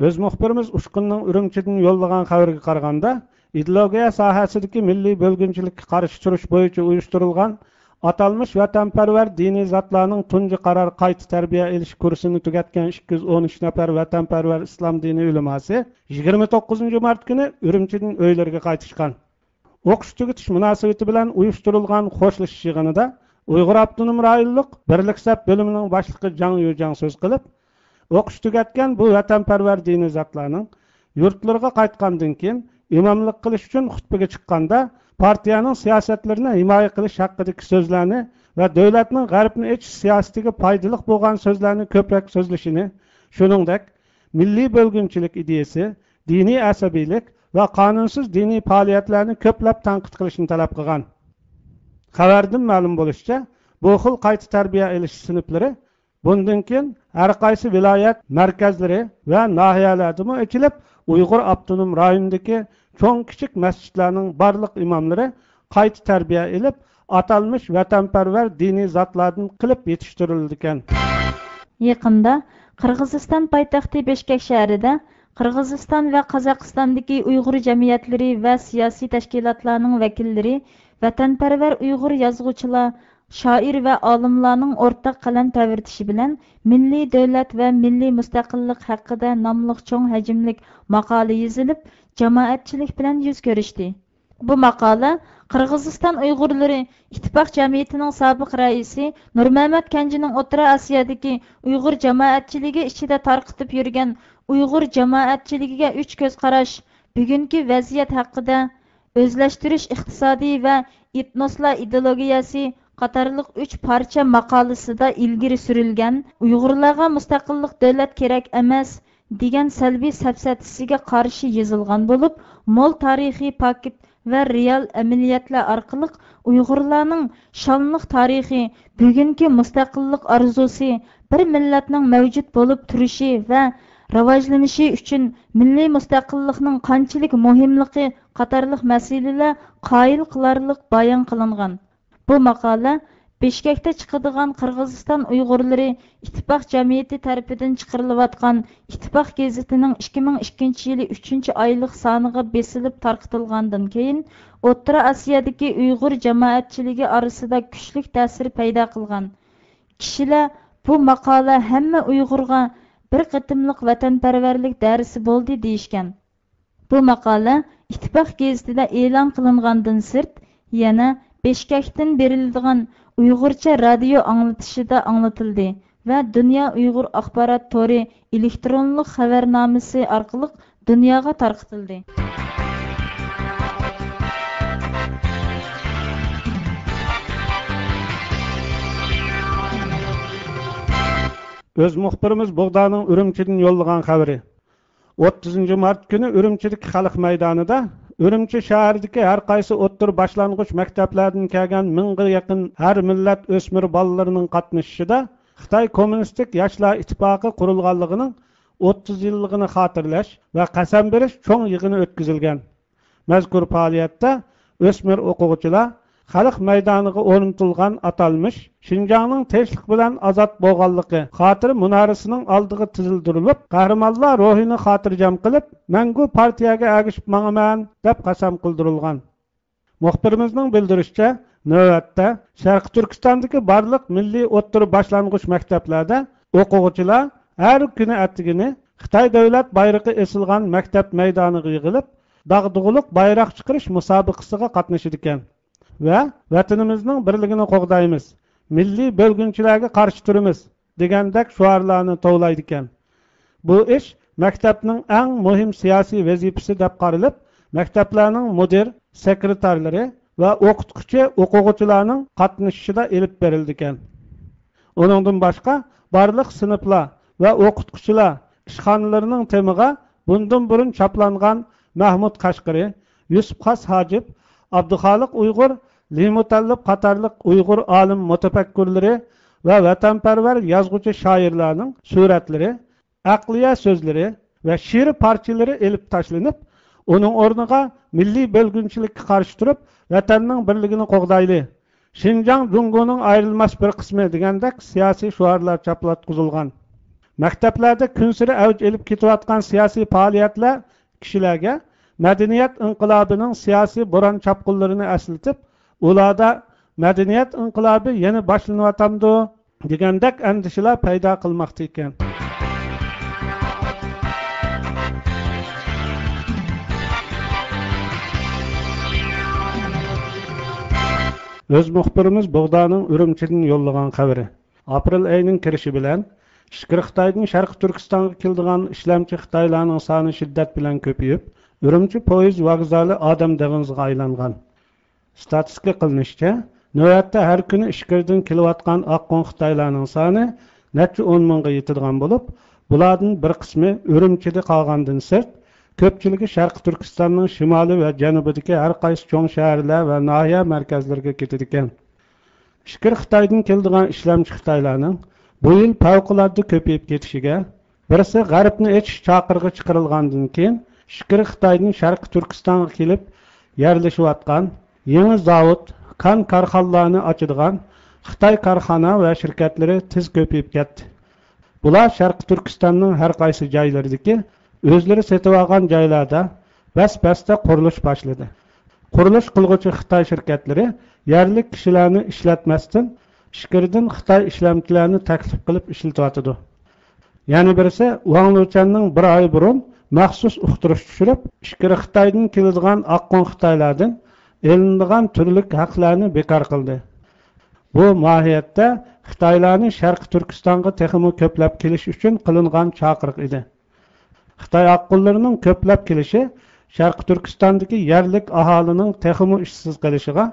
ئۆز مۇخبىرىمىز ئۇچقۇننىڭ ئۈرۈمچىدىن يوللىغان خەۋىرىگە قارىغاندا، ئىدېئولوگىيە ساھەسىدىكى مىللىي بۆلگۈنچىلىككە قارشى تۇرۇش بويىچە ئۇيۇشتۇرۇلغان ئاتالمىش ۋەتەنپەرۋەر دىنىي زاتلارنىڭ تۇنجى قارار قايتا تەربىيە ئېلىش كۇرسىنى تۈگەتكەن ئىككى يۈز ئون ئۈچ نەپەر ۋەتەنپەرۋەر ئىسلام دىنى ئۆلىماسى يىگىرمە توققۇزىنچى مارت كۈنى ئۈرۈمچىدىن ئۆيلىرىگە قايتىشقان. ئوقۇش تۈگىتىش مۇناسىۋىتى بىلەن ئۇيۇشتۇرۇلغان خوشلىشىش يىغىنىدا ئۇيغۇر ئاپتونوم رايونلۇق بىرلىك سەپ بۆلۈمىنىڭ باشلىقى جاڭ يۈجاڭ سۆز قىلىپ، ئوقۇش تۈگەتكەن بۇ ۋەتەنپەرۋەر دىنىي زاتلارنىڭ يۇرتلىرىغا قايتقاندىن كېيىن، ئىماملىق قىلىش ئۈچۈن خۇتبىگە چىققاندا، پارتىيەنىڭ سىياسەتلىرىنى ھىمايە قىلىش ھەققىدىكى سۆزلەرنى ۋە دۆلەتنىڭ غەربنى ئېچىش سىياسىتىگە پايدىلىق بولغان سۆزلەرنى كۆپرەك سۆزلىشىنى، شۇنىڭدەك مىللىي بۆلگۈنچىلىك ئىدىيىسى، دىنىي ئەسەبىيلىك، ۋە قانۇنسىز دىنىي پائالىيەتلەرنى كۆپلەپ تەنقىد قىلىشنى تەلەپ قىلغان. خەۋەردىن مەلۇم بولۇشىچە، بۇ خىل قايتا تەربىيە ئېلىش سىنىپلىرى بۇندىن كېيىن ھەر قايسى ۋىلايەت مەركەزلىرى ۋە ناھىيەلەردىمۇ ئېچىلىپ، ئۇيغۇر ئاپتونوم رايونىدىكى چوڭ كىچىك مەسچىتلەرنىڭ بارلىق ئىماملىرى قايتا تەربىيە ئېلىپ، ئاتالمىش ۋەتەنپەرۋەر دىنىي زاتلاردىن قىلىپ يېتىشتۈرۈلىدىكەن. يېقىندا قىرغىزىستان پايتەختى بىشكەك شەھىرىدە قىرغىزىستان ۋە قازاقىستاندىكى ئۇيغۇر جەمئىيەتلىرى ۋە سىياسىي تەشكىلاتلارنىڭ ۋەكىللىرى، ۋەتەنپەرۋەر ئۇيغۇر يازغۇچىلار، شائىر ۋە ئالىملارنىڭ ئورتاق قەلەم تەۋرىتىشى بىلەن مىللىي دۆلەت ۋە مىللىي مۇستەقىللىق ھەققىدە ناملىق چوڭ ھەجىملىك ماقالە يېزىلىپ، جامائەتچىلىك بىلەن يۈز كۆرۈشتى. بۇ ماقالە قىرغىزىستان ئۇيغۇرلىرى ئىتتىپاق جەمئىيىتىنىڭ سابىق رەئىسى نۇرمەمەت كەنجىنىڭ ئوتتۇرا ئاسىيادىكى ئۇيغۇر جامائەتچىلىكى ئىچىدە تارقىتىپ يۈرگەن ئۇيغۇر جامائەتچىلىكىگە ئۈچ كۆز قاراش، بۈگۈنكى ۋەزىيەت ھەققىدە، ئۆزلەشتۈرۈش ئىقتىسادى ۋە ئېتنوسلار ئىدېئولوگىيەسى قاتارلىق ئۈچ پارچە ماقالىسىدا ئىلگىرى سۈرۈلگەن ئۇيغۇرلارغا مۇستەقىللىق دۆلەت كېرەك ئەمەس، دېگەن سەلبىي سەپسەتىسىگە قارشى يېزىلغان بولۇپ، مول تارىخىي پاكىت ۋە رېئال ئەمەلىيەتلەر ئارقىلىق ئۇيغۇرلارنىڭ شانلىق تارىخى، بۈگۈنكى مۇستەقىللىق ئارزۇسى، بىر مىللەتنىڭ مەۋجۇت بولۇپ تۇرۇشى ۋە راۋاجلىنىشى ئۈچۈن مىللىي مۇستەقىللىقنىڭ قانچىلىك مۇھىملىقى قاتارلىق مەسىلىلەر قايىل قىلارلىق بايان قىلىنغان. بۇ ماقالە بىشكەكتە چىقىدىغان قىرغىزىستان ئۇيغۇرلىرى ئىتتىپاق جەمئىيىتى تەرىپىدىن چىقىرىلىۋاتقان ئىتتىپاق گېزىتىنىڭ ئىككى مىڭ ئىككىنچى يىلى ئۈچىنچى ئايلىق سانىغا بېسىلىپ تارقىتىلغاندىن كېيىن، ئوتتۇرا ئاسىيادىكى ئۇيغۇر جامائەتچىلىكى ئارىسىدا كۈچلۈك تەسىر پەيدا قىلغان. كىشىلەر بۇ ماقالە ھەممە ئۇيغۇرغا بىر قېتىملىق ۋەتەنپەرۋەرلىك دەرسى بولدى دېيىشكەن. بۇ ماقالە ئىتتىپاق گېزىتىدە ئېلان قىلىنغاندىن سىرت، يەنە بىشكەكتىن بېرىلىدىغان ئۇيغۇرچە رادىيو ئاڭلىتىشىدا ئاڭلىتىلدى ۋە دۇنيا ئۇيغۇر ئاخبارات تورى ئېلېكترونلۇق خەۋەرنامىسى ئارقىلىق دۇنياغا تارقىتىلدى. ئۆز مۇخبىرىمىز بوغدانىڭ ئۈرۈمچىدىن يوللىغان خەۋىرى. ئوتتۇزىنچى مارت كۈنى ئۈرۈمچىدىكى خەلق مەيدانىدا ئۈرۈمچى شەھىرىدىكى ھەر قايسى ئوتتۇرا باشلانغۇچ مەكتەپلەردىن كەلگەن مىڭغا يېقىن ھەر مىللەت ئۆسمۈر بالىلىرىنىڭ قاتنىشىشىدا خىتاي كوممۇنىستىك ياشلار ئىتتىپاقى قۇرۇلغانلىقىنىڭ ئوتتۇز يىللىقىنى خاتىرىلەش ۋە قەسەم بېرىش چوڭ يىغىنى ئۆتكۈزۈلگەن. مەزكۇر پائالىيەتتە ئۆسمۈر ئوقۇغۇچىلار خەلق مەيدانىغا ئورنىتىلغان ئاتالمىش شىنجاڭنىڭ تىنچلىق بىلەن ئازاد بولغانلىقى خاتىرە مۇنارىسىنىڭ ئالدىغا تىزىلدۈرۈلۈپ، قەھرىمانلار روھىنى خاتىرجەم قىلىپ، مەڭگۈ پارتىيەگە ئەگىشىپ ماڭىمەن، دەپ قەسەم قىلدۇرۇلغان. مۇخبىرىمىزنىڭ بىلدۈرۈشىچە، نۆۋەتتە شەرقىي تۈركىستاندىكى بارلىق مىللىي ئوتتۇرا باشلانغۇچ مەكتەپلەردە ئوقۇغۇچىلار ھەر كۈنى ئەتىگىنى خىتاي دۆلەت بايرىقى ئېسىلغان مەكتەپ مەيدانىغا يىغىلىپ، داغدۇغىلىق بايراق چىقىرىش مۇسابىقىسىغا قاتنىشىدىكەن ۋە ۋەتىنىمىزنىڭ بىرلىكىنى قوغدايمىز، مىللىي بۆلگۈنچىلەرگە قارشى تۇرىمىز دېگەندەك شوئارلارنى توۋلايدىكەن. بۇ ئىش مەكتەپنىڭ ئەڭ مۇھىم سىياسىي ۋەزىپىسى دەپ قارىلىپ، مەكتەپلەرنىڭ مۇدىر، سېكرېتارلىرى ۋە ئوقۇتقۇچى، ئوقۇغۇچىلارنىڭ قاتنىشىشىدا ئېلىپ بېرىلىدىكەن. ئۇنىڭدىن باشقا، بارلىق سىنىپلار ۋە ئوقۇتقۇچىلار ئىشخانىلىرىنىڭ تېمىغا بۇندىن بۇرۇن چاپلانغان مەھمۇد قەشقىرى، يۈسۈپ خاس ھاجىپ، ئابدۇخالىق ئۇيغۇر، لى مۇتەللىپ قاتارلىق ئۇيغۇر ئالىم مۇتەپەككۇرلىرى ۋە ۋەتەنپەرۋەر يازغۇچى شائىرلارنىڭ سۈرەتلىرى، ئەقلىيە سۆزلىرى ۋە شېئىر پارچىلىرى ئېلىپ تاشلىنىپ، ئۇنىڭ ئورنىغا مىللىي بۆلگۈنچىلىككە قارشى تۇرۇپ، ۋەتەننىڭ بىرلىكىنى قوغدايلى، شىنجاڭ جۇڭگونىڭ ئايرىلماس بىر قىسمى دېگەندەك سىياسىي شوئارلار چاپلاتقۇزۇلغان. مەكتەپلەردە كۈنسېرى ئەۋج ئېلىپ كېتىۋاتقان سىياسىي پائالىيەتلەر كىشىلەرگە مەدەنىيەت ئىنقىلابىنىڭ سىياسىي بوران چاپقۇنلىرىنى ئەسلىتىپ، ئۇلاردا مەدەنىيەت ئىنقىلابى يەنە باشلىنىۋاتامدۇ دېگەندەك ئەندىشىلەر پەيدا قىلماقتا ئىكەن. ئۆز مۇخبىرىمىز بوغدانىڭ ئۈرۈمچىدىن يوللىغان خەۋىرى. ئاپرېل ئېيىنىڭ كىرىشى بىلەن ئىچكىر خىتايدىن شەرقىي تۈركىستانغا كېلىدىغان ئىشلەمچى خىتايلارنىڭ سانى شىددەت بىلەن كۆپىيىپ، ئۈرۈمچى پويىز ۋوگزالى ئادەم دېڭىزىغا ئايلانغان. ستاتىستىكا قىلىنىشىچە، نۆۋەتتە ھەر كۈنى ئىچكىرىدىن كېلىۋاتقان ئاققۇن خىتايلارنىڭ سانى نەچچە ئون مىڭغا يېتىدىغان بولۇپ، بۇلاردىن بىر قىسمى ئۈرۈمچىدە قالغاندىن سىرت، كۆپچىلىكى شەرقىي تۈركىستاننىڭ شىمالى ۋە جەنۇبىدىكى ھەر قايسى چوڭ شەھەرلەر ۋە ناھىيە مەركەزلىرىگە كېتىدىكەن. ئىچكىرى خىتايدىن كېلىدىغان ئىشلەمچى خىتايلارنىڭ بۇ يىل پەۋقۇلئاددە كۆپىيىپ كېتىشىگە، بىرسى غەربنى ئېچىش چاقىرىقى چىقىرىلغاندىن كېيىن، ئىچكىرى خىتايدىن شەرقىي تۈركىستانغا كېلىپ يەرلىشىۋاتقان يېڭى زاۋۇت، كان كارخانىلارنى ئاچىدىغان خىتاي كارخانا ۋە شىركەتلىرى تېز كۆپىيىپ كەتتى. بۇلار شەرقىي تۈركىستاننىڭ ھەر قايسى جايلىرىدىكى ئۆزلىرى سېتىۋالغان جايلاردا بەس-بەستە قۇرۇلۇش باشلىدى. قۇرۇلۇش قىلغۇچى خىتاي شىركەتلىرى يەرلىك كىشىلەرنى ئىشلەتمەستىن، ئىچكىرىدىن خىتاي ئىشلەمچىلەرنى تەكلىپ قىلىپ ئىشلىتىۋاتىدۇ. يەنە بىرسى، ۋاڭ لۇچەننىڭ بىر ئاي بۇرۇن مەخسۇس ئۇقتۇرۇش چۈشۈرۈپ، ئىچكىرى خىتايدىن كېلىدىغان ئاققۇن خىتايلاردىن ئېلىنىدىغان تۈرلۈك ھەقلەرنى بىكار قىلدى. بۇ ماھىيەتتە خىتايلارنى شەرقىي تۈركىستانغا تېخىمۇ كۆپلەپ كېلىش ئۈچۈن قىلىنغان چاقىرىق ئىدى. خىتاي ئاققۇنلىرىنىڭ كۆپلەپ كېلىشى شەرقىي تۈركىستاندىكى يەرلىك ئاھالىنىڭ تېخىمۇ ئىشسىز قېلىشىغا،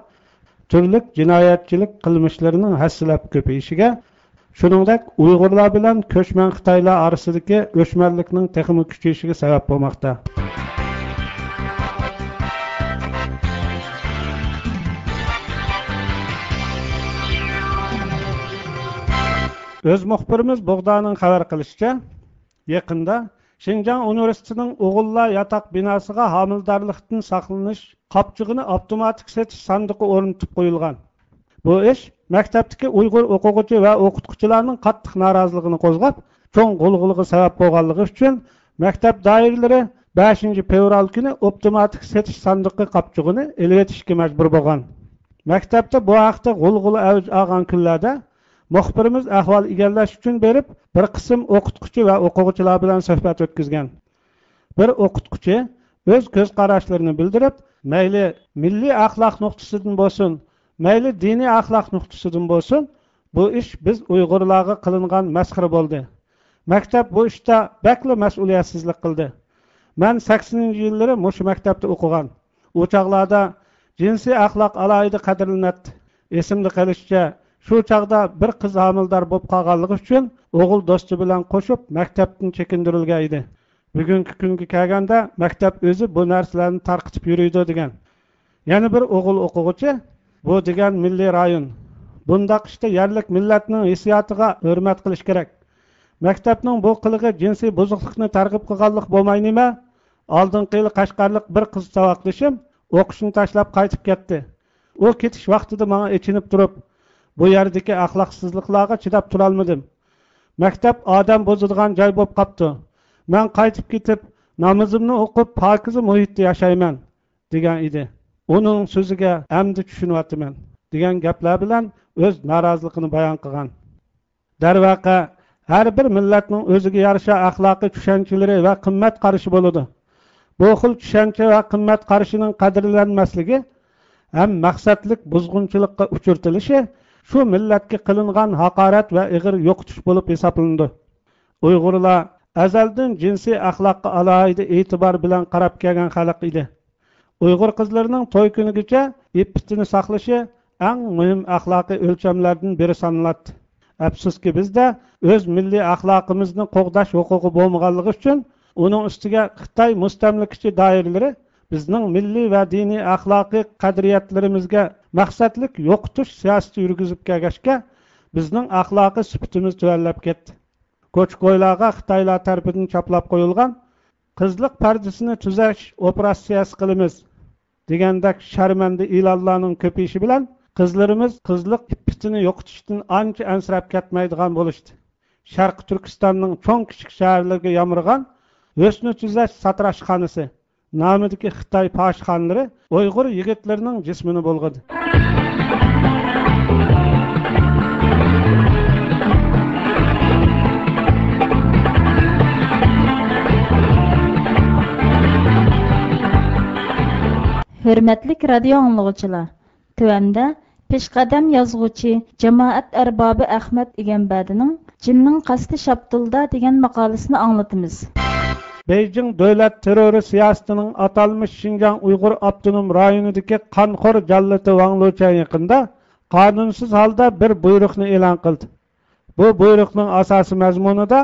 تۈرلۈك جىنايەتچىلىك قىلمىشلىرىنىڭ ھەسسىلەپ كۆپىيىشىگە، شۇنىڭدەك ئۇيغۇرلار بىلەن كۆچمەن خىتايلار ئارىسىدىكى ئۆچمەنلىكنىڭ تېخىمۇ كۈچىيىشىگە سەۋەب بولماقتا. ئۆز مۇخبىرىمىز بوغدانىڭ خەۋەر قىلىشىچە، يېقىندا شىنجاڭ ئۇنىۋېرسىتېتىنىڭ ئوغۇللار ياتاق بىناسىغا ھامىلىدارلىقتىن ساقلىنىش قاپچۇقىنى ئاپتوماتىك سېتىش ساندۇقى ئورنىتىپ قويۇلغان. بۇ ئىش مەكتەپتىكى ئۇيغۇر ئوقۇغۇچى ۋە ئوقۇتقۇچىلارنىڭ قاتتىق نارازىلىقىنى قوزغاپ، چوڭ غۇلغۇلىغا سەۋەب بولغانلىقى ئۈچۈن، مەكتەپ دائىرىلىرى بەشىنچى فېۋرال كۈنى ئاپتوماتىك سېتىش ساندۇقى قاپچۇقىنى ئېلىۋېتىشكە مەجبۇر بولغان. مەكتەپتە بۇ ھەقتە غۇلغۇلا ئەۋج ئالغان كۈنلەردە مۇخبىرىمىز ئەھۋال ئىگىلەش ئۈچۈن بېرىپ، بىر قىسىم ئوقۇتقۇچى ۋە ئوقۇغۇچىلار بىلەن سۆھبەت ئۆتكۈزگەن. بىر ئوقۇتقۇچى ئۆز كۆز قاراشلىرىنى بىلدۈرۈپ، مەيلى مىللىي ئەخلاق نۇقتىسىدىن بولسۇن، مەيلى دىنىي ئەخلاق نۇقتىسىدىن بولسۇن، بۇ ئىش بىز ئۇيغۇرلارغا قىلىنغان مەسخىرە بولدى. مەكتەپ بۇ ئىشتا بەكلا مەسئۇلىيەتسىزلىك قىلدى. مەن سەكسىنىنچى يىللىرى مۇشۇ مەكتەپتە ئوقۇغان. ئۇ چاغلاردا جىنسىي ئەخلاق ئالاھىدە قەدىرلىنەتتى. ئېسىمدە قېلىشىچە، شۇ چاغدا بىر قىز ھامىلىدار بولۇپ قالغانلىقى ئۈچۈن ئوغۇل دوستى بىلەن قوشۇپ مەكتەپتىن چېكىندۈرۈلگەن ئىدى. بۈگۈنكى كۈنگە كەلگەندە، مەكتەپ ئۆزى بۇ نەرسىلەرنى تارقىتىپ يۈرىدۇ دېگەن. يەنە بىر ئوغۇل ئوقۇغۇچى، بۇ دېگەن مىللىي رايون. بۇنداق ئىشتا يەرلىك مىللەتنىڭ ھېسسىياتىغا ھۆرمەت قىلىش كېرەك. مەكتەپنىڭ بۇ قىلىقى جىنسىي بۇزۇقلۇقنى تەرغىب قىلغانلىق بولماي نېمە؟ ئالدىنقى يىلى قەشقەرلىق بىر قىز ساۋاقدىشىم ئوقۇشنى تاشلاپ قايتىپ كەتتى. ئۇ كېتىش ۋاقتىدا ماڭا ئېچىنىپ تۇرۇپ، بۇ يەردىكى ئەخلاقسىزلىقلارغا چىداپ تۇرالمىدىم. مەكتەپ ئادەم بۇزىدىغان جاي بولۇپ قاپتۇ. مەن قايتىپ كېتىپ، نامىزىمنى ئوقۇپ، پاكىزە مۇھىتتا ياشايمەن، دېگەن ئىدى. ئۇنىڭ سۆزىگە ئەمدى چۈشىنىۋاتىمەن، دېگەن گەپلەر بىلەن ئۆز نارازىلىقىنى بايان قىلغان. دەرۋەقە، ھەر بىر مىللەتنىڭ ئۆزىگە يارىشا ئەخلاقىي چۈشەنچىلىرى ۋە قىممەت قارىشى بولىدۇ. بۇ خىل چۈشەنچە ۋە قىممەت قارىشىنىڭ قەدىرلەنمەسلىكى ھەم مەقسەتلىك بۇزغۇنچىلىققا ئۇچرىتىلىشى شۇ مىللەتكە قىلىنغان ھاقارەت ۋە ئېغىر يوقىتىش بولۇپ ھېسابلىنىدۇ. ئۇيغۇرلار ئەزەلدىن جىنسىي ئەخلاققا ئالاھىدە ئېتىبار بىلەن قاراپ كەلگەن خەلق ئىدى. ئۇيغۇر قىزلىرىنىڭ توي كۈنىگىچە ئىپپىتىنى ساقلىشى ئەڭ مۇھىم ئەخلاقىي ئۆلچەملەردىن بىرى سانىلاتتى. ئەپسۇسكى، بىزدە ئۆز مىللىي ئەخلاقىمىزنى قوغداش ھوقۇقى بولمىغانلىقى ئۈچۈن، ئۇنىڭ ئۈستىگە خىتاي مۇستەملىكىچى دائىرىلىرى بىزنىڭ مىللىي ۋە دىنىي ئەخلاقىي قەدرىيەتلىرىمىزگە مەقسەتلىك يوقىتىش سىياسىتى يۈرگۈزۈپ كەلگەچكە، بىزنىڭ ئەخلاقىي سۈپىتىمىز تۆۋەنلەپ كەتتى. كوچا-كويلارغا خىتايلار تەرىپىدىن چاپلاپ قويۇلغان قىزلىق پەردىسىنى تۈزەش ئوپېراتسىيەسى قىلىمىز دېگەندەك شەرمەندە ئېلانلارنىڭ كۆپىيىشى بىلەن، قىزلىرىمىز قىزلىق ئىپپىتىنى يوقىتىشتىن ئانچە ئەنسىرەپ كەتمەيدىغان بولۇشتى. شەرقىي تۈركىستاننىڭ چوڭ-كىچىك شەھەرلىرىگە يامرىغان ھۆسنى تۈزەش ساتىراشخانىسى نامىدىكى خىتاي پاھىشخانىلىرى ئۇيغۇر يىگىتلىرىنىڭ جىسمىنى بۇلغىدى. ھۆرمەتلىك رادىيو ئاڭلىغۇچىلار، تۆۋەندە پېشقەدەم يازغۇچى، جامائەت ئەربابى ئەخمەت ئىگەمبەردىنىڭ جىننىڭ قەستى شاپتۇلدا دېگەن ماقالىسىنى ئاڭلىتىمىز. بېيجىڭ دۆلەت تېررورى سىياسىتىنىڭ ئاتالمىش شىنجاڭ ئۇيغۇر ئاپتونوم رايونىدىكى قانخور جاللىتى ۋاڭ لېچۈەن يېقىندا قانۇنسىز ھالدا بىر بۇيرۇقنى ئېلان قىلدى. بۇ بۇيرۇقنىڭ ئاساسىي مەزمۇنىدا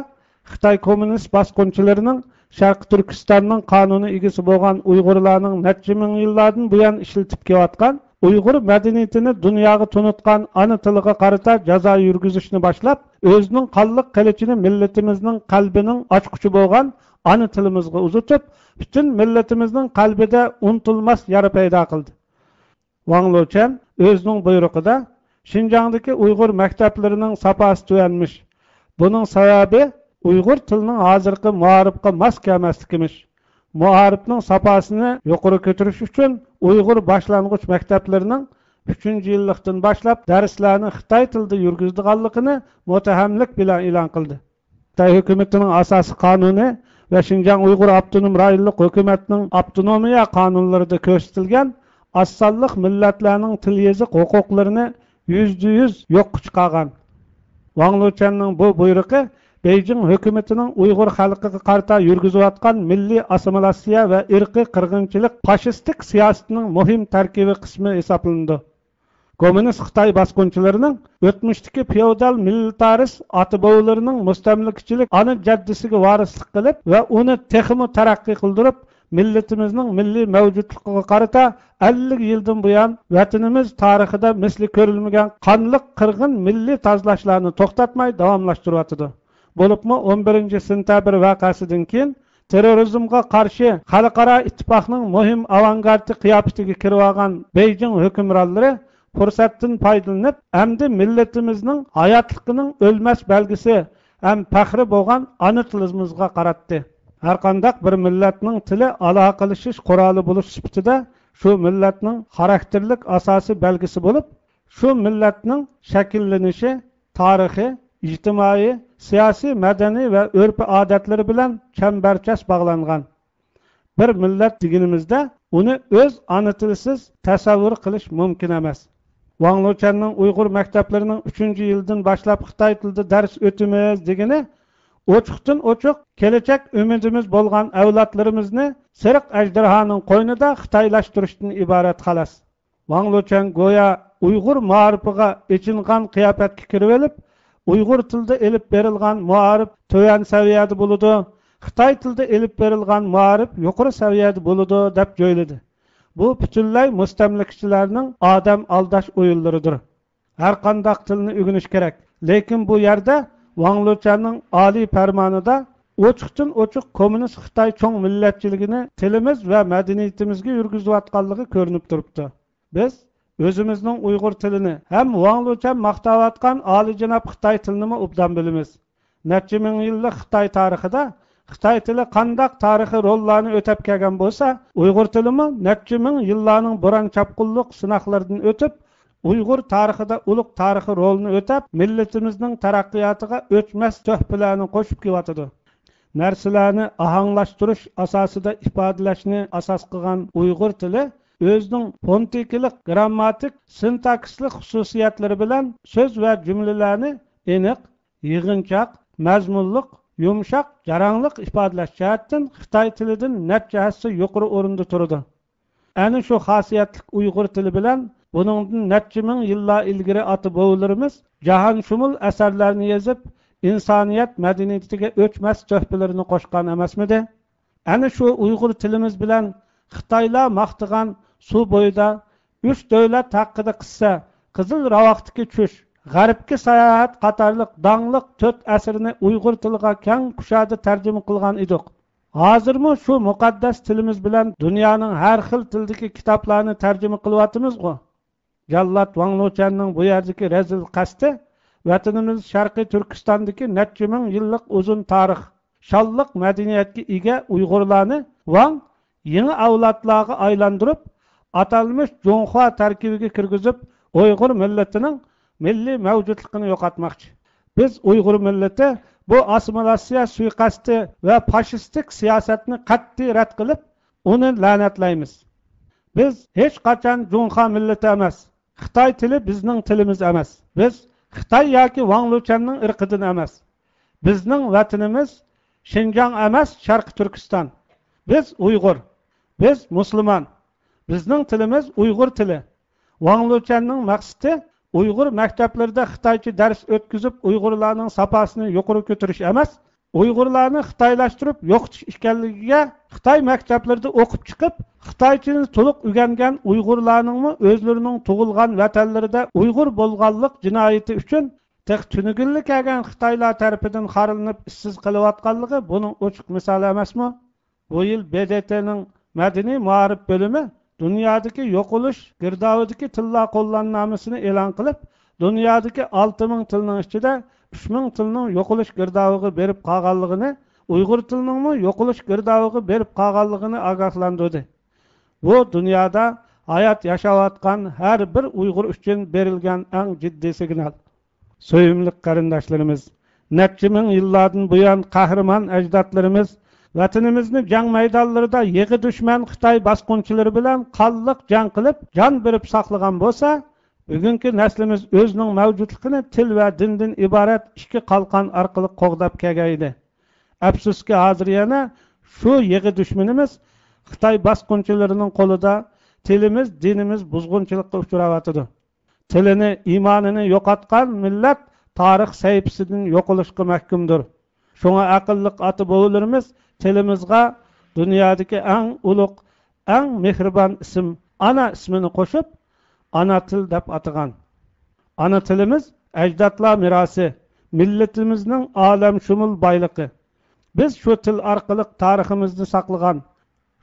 خىتاي كوممۇنىست باسقۇنچىلىرىنىڭ شەرقىي تۈركىستاننىڭ قانۇنىي ئىگىسى بولغان ئۇيغۇرلارنىڭ نەچچە مىڭ يىللاردىن بۇيان ئىشلىتىپ كېلىۋاتقان، ئۇيغۇر مەدەنىيىتىنى دۇنياغا تونۇتقان ئانا تىلىغا قارىتا جازا يۈرگۈزۈشنى باشلاپ، ئۆزىنىڭ قانلىق قىلىچىنى مىللىتىمىزنىڭ قەلبىنىڭ ئاچقۇچى بولغان ئانا تىلىمىزغا ئۇزىتىپ، پۈتۈن مىللىتىمىزنىڭ قەلبىدە ئۇنتۇلماس يارا پەيدا قىلدى. ۋاڭ لېچۈەن ئۆزىنىڭ بۇيرۇقىدا، شىنجاڭدىكى ئۇيغۇر مەكتەپلىرىنىڭ ساپاسى تۆۋەنمىش. بۇنىڭ سەۋەبى ئۇيغۇر تىلىنىڭ ھازىرقى مائارىپقا ماس كەلمەسلىكىمىش. مائارىپنىڭ ساپاسىنى يۇقىرى كۆتۈرۈش ئۈچۈن ئۇيغۇر باشلانغۇچ مەكتەپلىرىنىڭ ئۈچىنچى يىللىقتىن باشلاپ دەرسلەرنى خىتاي تىلىدا يۈرگۈزىدىغانلىقىنى مۇتتەھەملىك بىلەن ئېلان قىلدى. خىتاي ھۆكۈمىتىنىڭ ئاساسىي قانۇنى ۋە شىنجاڭ ئۇيغۇر ئاپتونوم رايونلۇق ھۆكۈمەتنىڭ ئاپتونومىيە قانۇنلىرىدا كۆرسىتىلگەن ئاز سانلىق مىللەتلەرنىڭ تىل يېزىق ھوقۇقلىرىنى يۈزدە يۈز يوققا چىقارغان. ۋاڭ لېچۈەننىڭ بۇ بۇيرۇقى بېيجىڭ ھۆكۈمىتىنىڭ ئۇيغۇر خەلقىگە قارىتا يۈرگۈزۈۋاتقان مىللىي ئاسسىمىلياتسىيە ۋە ئىرقىي قىرغىنچىلىق فاشىستىك سىياسىتىنىڭ مۇھىم تەركىبىي قىسمى ھېسابلىنىدۇ. كوممۇنىست خىتاي باسقۇنچىلىرىنىڭ ئۆتمۈشتىكى فېئودال مىلىتارىست ئاتا-بوۋىلىرىنىڭ مۇستەملىكىچىلىك ئانا جەددىسىگە ۋارىسلىق قىلىپ ۋە ئۇنى تېخىمۇ تەرەققىي قىلدۇرۇپ، مىللىتىمىزنىڭ مىللىي مەۋجۇتلۇقىغا قارىتا ئەللىك يىلدىن بۇيان ۋەتىنىمىز تارىخىدا مىسلى كۆرۈلمىگەن قانلىق قىرغىن مىللىي تازىلاشلارنى توختاتماي داۋاملاشتۇرۇۋاتىدۇ. بولۇپمۇ ئون بىرىنچى سېنتەبىر ۋەقەسىدىن كېيىن تېررورىزمغا قارشى خەلقئارا ئىتتىپاقنىڭ مۇھىم ئاۋانگارتى قىياپىتىگە كىرىۋالغان بېيجىڭ ھۆكۈمرانلىرى پۇرسەتتىن پايدىلىنىپ، ئەمدى مىللىتىمىزنىڭ ھاياتلىقىنىڭ ئۆلمەس بەلگىسى ھەم پەخرى بولغان ئانا تىلىمىزغا قاراتتى. ھەرقانداق بىر مىللەتنىڭ تىلى ئالاقىلىشىش قورالى بولۇش سۈپىتىدە شۇ مىللەتنىڭ خاراكتېرلىك ئاساسىي بەلگىسى بولۇپ، شۇ مىللەتنىڭ شەكىللىنىشى، تارىخى، ئىجتىمائىي، سىياسىي، مەدەنىي ۋە ئۆرپ-ئادەتلىرى بىلەن چەمبەرچاس باغلانغان. بىر مىللەت دېگىنىمىزدە ئۇنى ئۆز ئانا تىلىسىز تەسەۋۋۇر قىلىش مۇمكىن ئەمەس. ۋاڭ لېچۈەننىڭ ئۇيغۇر مەكتەپلىرىنىڭ ئۈچىنچى يىلىدىن باشلاپ خىتاي تىلىدا دەرس ئۆتىمىز دېگىنى ئوچۇقتىن ئوچۇق كېلەچەك ئۈمىدىمىز بولغان ئەۋلادلىرىمىزنى سېرىق ئەجدىھانىڭ قوينىدا خىتايلاشتۇرۇشتىن ئىبارەت خالاس. ۋاڭ لېچۈەن گويا ئۇيغۇر مائارىپىغا ئېچىنغان قىياپەتكە كىرىۋېلىپ، ئۇيغۇر تىلىدا ئېلىپ بېرىلغان مائارىپ تۆۋەن سەۋىيەدە بولىدۇ، خىتاي تىلىدا ئېلىپ بېرىلغان مائارىپ يۇقىرى سەۋىيەدە بولىدۇ دەپ جۆيلىدى. بۇ پۈتۈنلەي مۇستەملىكىچىلەرنىڭ ئادەم ئالداش ئويۇنلىرىدۇر. ھەرقانداق تىلنى ئۆگىنىش كېرەك، لېكىن بۇ يەردە ۋاڭ لېچۈەننىڭ ئالىي پەرمانىدا ئوچۇقتىن ئوچۇق كوممۇنىست خىتاي چوڭ مىللەتچىلىكىنى تىلىمىز ۋە مەدەنىيىتىمىزگە يۈرگۈزۈۋاتقانلىقى كۆرۈنۈپ تۇرۇپتۇ. بىز ئۆزىمىزنىڭ ئۇيغۇر تىلىنى ھەم ۋاڭ لېچۈەن ماختاۋاتقان ئالىيجاناب خىتاي تىلىنىمۇ ئوبدان بىلىمىز. نەچچە مىڭ يىللىق خىتاي تارىخىدا خىتاي تىلى قانداق تارىخىي روللارنى ئۆتەپ كەلگەن بولسا، ئۇيغۇر تىلىمۇ نەچچە مىڭ يىللارنىڭ بوران-چاپقۇنلۇق سىناقلىرىدىن ئۆتۈپ، ئۇيغۇر تارىخىدا ئۇلۇغ تارىخىي رولىنى ئۆتەپ، مىللىتىمىزنىڭ تەرەققىياتىغا ئۆچمەس تۆھپىلەرنى قوشۇپ كېلىۋاتىدۇ. نەرسىلەرنى ئاھاڭلاشتۇرۇش ئاساسىدا ئىپادىلەشنى ئاساس قىلغان ئۇيغۇر تىلى ئۆزىنىڭ فونېتىكىلىق، گىرامماتىك، سىنتاكسىسلىق خۇسۇسىيەتلىرى بىلەن سۆز ۋە جۈملىلەرنى ئېنىق، يىغىنچاق، مەزمۇنلۇق، يۇمشاق، جاراڭلىق ئىپادىلەش جەھەتتىن خىتاي تىلىدىن نەچچە ھەسسە يۇقىرى ئورۇندا تۇرىدۇ. ئەنە شۇ خاسىيەتلىك ئۇيغۇر تىلى بىلەن بۇنىڭدىن نەچچە مىڭ يىللار ئىلگىرى ئاتا-بوۋىلىرىمىز جاھانشۇمۇل ئەسەرلەرنى يېزىپ، ئىنسانىيەت مەدەنىيىتىگە ئۆچمەس تۆھپىلىرىنى قوشقان ئەمەسمىدى؟ ئەنە شۇ ئۇيغۇر تىلىمىز بىلەن خىتايلار ماختىغان سۇ بويىدا ئۈچ دۆلەت ھەققىدە قىسسە، قىزىل راۋاقتىكى چۈش، غەربكە ساياھەت قاتارلىق داڭلىق تۆت ئەسىرنى ئۇيغۇر تىلىغا كەڭ كۇشادە تەرجىمە قىلغان ئىدۇق. ھازىرمۇ شۇ مۇقەددەس تىلىمىز بىلەن دۇنيانىڭ ھەر خىل تىلىدىكى كىتابلارنى تەرجىمە قىلىۋاتىمىزغۇ؟ جاللات ۋاڭ لېچۈەننىڭ بۇ يەردىكى رەزىل قەستى ۋەتىنىمىز شەرقىي تۈركىستاندىكى نەچچە مىڭ يىللىق ئۇزۇن تارىخ، شانلىق مەدەنىيەتكە ئىگە ئۇيغۇرلارنى ۋاڭ يېڭى ئەۋلادلارغا ئايلاندۇرۇپ، ئاتالمىش جۇڭخۇا تەركىبىگە كىرگۈزۈپ، ئۇيغۇر مىللىتىنىڭ مىللىي مەۋجۇتلۇقىنى يوقاتماقچى. بىز ئۇيغۇر مىللىتى بۇ ئاسسىمىلياتسىيە سۇيىقەستى ۋە فاشىستىك سىياسەتنى قەتئىي رەت قىلىپ، ئۇنى لەنەتلەيمىز. بىز ھېچقاچان جۇڭخۇا مىللىتى ئەمەس. خىتاي تىلى بىزنىڭ تىلىمىز ئەمەس. بىز خىتاي ياكى ۋاڭ لېچۈەننىڭ ئىرقىدىن ئەمەس. بىزنىڭ ۋەتىنىمىز شىنجاڭ ئەمەس، شەرقىي تۈركىستان. بىز ئۇيغۇر. بىز مۇسۇلمان. بىزنىڭ تىلىمىز ئۇيغۇر تىلى. ۋاڭ لېچۈەننىڭ مەقسىتى ئۇيغۇر مەكتەپلىرىدە خىتايچە دەرس ئۆتكۈزۈپ، ئۇيغۇرلارنىڭ ساپاسىنى يۇقىرى كۆتۈرۈش ئەمەس، ئۇيغۇرلارنى خىتايلاشتۇرۇپ يوقىتىش ئىكەنلىكىگە، خىتاي مەكتەپلىرىدە ئوقۇپ چىقىپ، خىتايچىنى تولۇق ئۆگەنگەن ئۇيغۇرلارنىڭمۇ ئۆزلىرىنىڭ تۇغۇلغان ۋەتەنلىرىدە ئۇيغۇر بولغانلىق جىنايىتى ئۈچۈن تېخى تۈنۈگۈنلا كەلگەن خىتايلار تەرىپىدىن خارلىنىپ ئىشسىز قېلىۋاتقانلىقى بۇنىڭ ئوچۇق مىسالى ئەمەسمۇ؟ بۇ يىل ب د ت نىڭ مەدەنىي مائارىپ بۆلۈمى دۇنيادىكى يوقىلىش گىردابىدىكى تىللار قوللانمىنامىسىنى ئېلان قىلىپ، دۇنيادىكى ئالتە مىڭ تىلنىڭ ئىچىدە ئۈچ مىڭ تىلنىڭ يوقىلىش گىردابىغا بېرىپ قالغانلىقىنى، ئۇيغۇر تىلىنىڭمۇ يوقىلىش گىردابىغا بېرىپ قالغانلىقىنى ئاگاھلاندۇردى. بۇ دۇنيادا ھايات ياشاۋاتقان ھەر بىر ئۇيغۇر ئۈچۈن بېرىلگەن ئەڭ جىددىي سىگنال. سۆيۈملۈك قېرىنداشلىرىمىز، نەچچە مىڭ يىللاردىن بۇيان قەھرىمان ئەجدادلىرىمىز ۋەتىنىمىزنى جەڭ مەيدانلىرىدا يېغا دۈشمەن خىتاي باسقۇنچىلىرى بىلەن قانلىق جەڭ قىلىپ، جان بېرىپ ساقلىغان بولسا، بۈگۈنكى نەسلىمىز ئۆزىنىڭ مەۋجۇتلۇقىنى تىل ۋە دىندىن ئىبارەت ئىككى قالقان ئارقىلىق قوغداپ كەلگەن ئىدى. ئەپسۇسكى، ھازىر يەنە شۇ يېغا دۈشمىنىمىز خىتاي باسقۇنچىلىرىنىڭ قولىدا تىلىمىز، دىنىمىز بۇزغۇنچىلىققا ئۇچراۋاتىدۇ. تىلىنى، ئىمانىنى يوقاتقان مىللەت تارىخ سەھىپىسىدىن يوقىلىشقا مەھكۇمدۇر. شۇڭا ئەقىللىق ئاتا-بوۋىلىرىمىز تىلىمىزغا دۇنيادىكى ئەڭ ئۇلۇغ، ئەڭ مېھرىبان ئىسىم ئانا ئىسمىنى قوشۇپ، ئانا تىل دەپ ئاتىغان. ئانا تىلىمىز ئەجدادلار مىراسى، مىللىتىمىزنىڭ ئالەمشۇمۇل بايلىقى. بىز شۇ تىل ئارقىلىق تارىخىمىزنى ساقلىغان،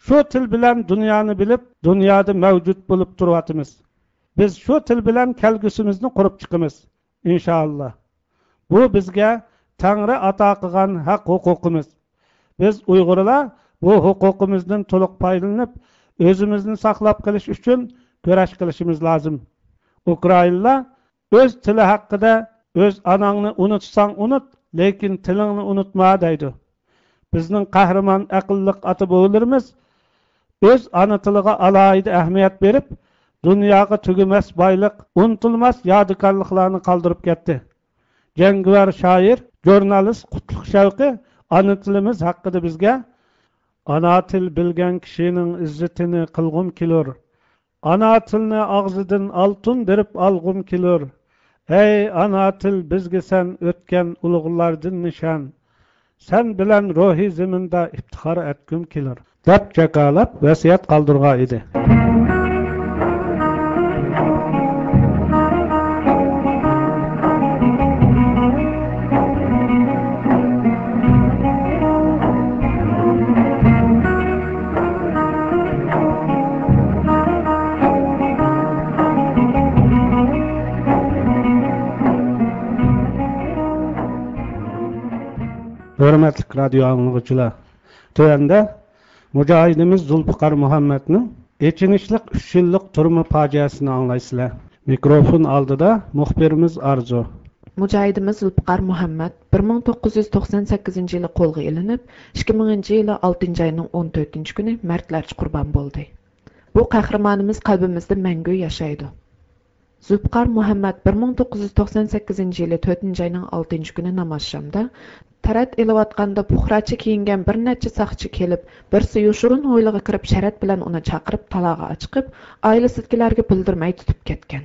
شۇ تىل بىلەن دۇنيانى بىلىپ، دۇنيادا مەۋجۇت بولۇپ تۇرۇۋاتىمىز. بىز شۇ تىل بىلەن كەلگۈسىمىزنى قۇرۇپ چىقىمىز، ئىنشائاللا. بۇ بىزگە تەڭرى ئاتا قىلغان ھەق ھوقۇقىمىز. بىز ئۇيغۇرلار بۇ ھوقۇقىمىزدىن تولۇق پايدىلىنىپ، ئۆزىمىزنى ساقلاپ قېلىش ئۈچۈن كۈرەش قىلىشىمىز لازىم. ئۇكرائىنلار ئۆز تىلى ھەققىدە، «ئۆز ئاناڭنى ئۇنتۇساڭ ئۇنت، لېكىن تىلىڭنى ئۇنتۇما» دەيدۇ. بىزنىڭ قەھرىمان ئەقىللىق ئاتا-بوۋىلىرىمىز ئۆز ئانا تىلىغا ئالاھىدە ئەھمىيەت بېرىپ، دۇنياغا تۈگىمەس بايلىق، ئۇنتۇلماس يادىكارلىقلارنى قالدۇرۇپ كەتتى. جەڭگىۋار شائىر، ژۇرنالىست قۇتلۇق شەۋقى ئانا تىلىمىز ھەققىدە بىزگە، «ئانا تىل بىلگەن كىشىنىڭ ئىززىتىنى قىلغۇم كېلۇر. ئانا تىلنى ئاغزىدىن ئالتۇن بېرىپ ئالغۇم كېلۇر. ئەي ئانا تىل، بىزگە سەن ئۆتكەن ئۇلۇغلاردىن نىشان. سەن بىلەن روھىي زېمىندا ئىپتىخار ئەتكۈم كېلۇر» دەپ جاكارلاپ ۋەسىيەت قالدۇرغان ئىدى. ھۆرمەتلىك رادىيو ئاڭلىغۇچىلار، تۆۋەندە مۇجاھىدىمىز زۇلپىقار مۇھەممەتنىڭ ئېچىنىشلىق ئۈچ يىللىق تۈرمە پاجىئەسىنى ئاڭلايسىلەر. مىكروفون ئالدىدا مۇخبىرىمىز ئارزۇ. مۇجاھىدىمىز زۇلپىقار مۇھەممەت بىر مىڭ توققۇز يۈز توقسان سەككىزىنچى يىلى قولغا ئېلىنىپ، ئىككى مىڭىنچى يىلى ئالتىنچى ئاينىڭ ئون تۆتىنچى كۈنى مەردلەرچە قۇربان بولدى. بۇ قەھرىمانىمىز قەلبىمىزدە مەڭگۈ ياشايدۇ. زۇلپىقار مۇھەممەت بىر مىڭ توققۇز يۈز توقسان سەككىزىنچى يىلى تۆتىنچى ئاينىڭ ئالتىنچى كۈنى نامازشامدا تەرەت ئېلىۋاتقاندا پۇقراچە كىيىنگەن بىر نەچچە ساقچى كېلىپ، بىرسى يوشۇرۇن ھويلىغا كىرىپ، شەرەت بىلەن ئۇنى چاقىرىپ، تالاغا ئاچىقىپ، ئائىلىسىدىكىلەرگە بىلدۈرمەي تۇتۇپ كەتكەن.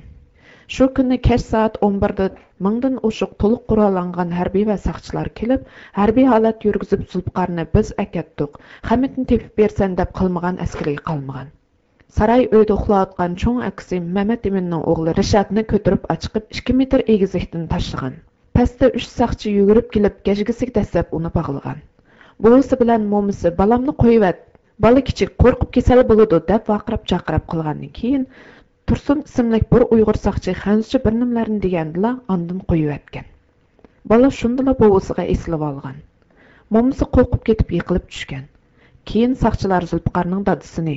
شۇ كۈنى كەچ سائەت ئون بىردە مىڭدىن ئوشۇق تولۇق قوراللانغان ھەربىي ۋە ساقچىلار كېلىپ، ھەربىي ھالەت يۈرگۈزۈپ، زۇلپىقارنى «بىز ئەكەتتۇق، خەمىتنى تېپىپ بېرىسەن» دەپ قىلمىغان ئەسكىرىگە قالمىغان. ساراي ئۆيدە ئۇخلاۋاتقان چوڭ ئاكىسى مەمەت ئىمىننىڭ ئوغلى رىشاتنى كۆتۈرۈپ ئاچىقىپ، ئىككى مېتىر ئېگىزلىكتىن تاشلىغان. پەستە ئۈچ ساقچى يۈگۈرۈپ كېلىپ، گەجگىسىگە دەسسەپ ئۇنى باغلىغان. بوۋىسى بىلەن مومىسى «بالامنى قويۇۋەت، بالا كىچىك، قورقۇپ كېسەل بولىدۇ» دەپ ۋارقىراپ-چارقىراپ قىلغاندىن كېيىن، تۇرسۇن ئىسىملىك بىر ئۇيغۇر ساقچى خەنزۇچە بىر نېمىلەرنى دېگەندىلا، ئاندىن قويۇۋەتكەن. بالا شۇندىلا بوۋىسىغا ئېسىلىۋالغان. مومىسى قورقۇپ كېتىپ يىقىلىپ چۈشكەن. كېيىن ساقچىلار زۇلپىقارنىڭ دادىسىنى،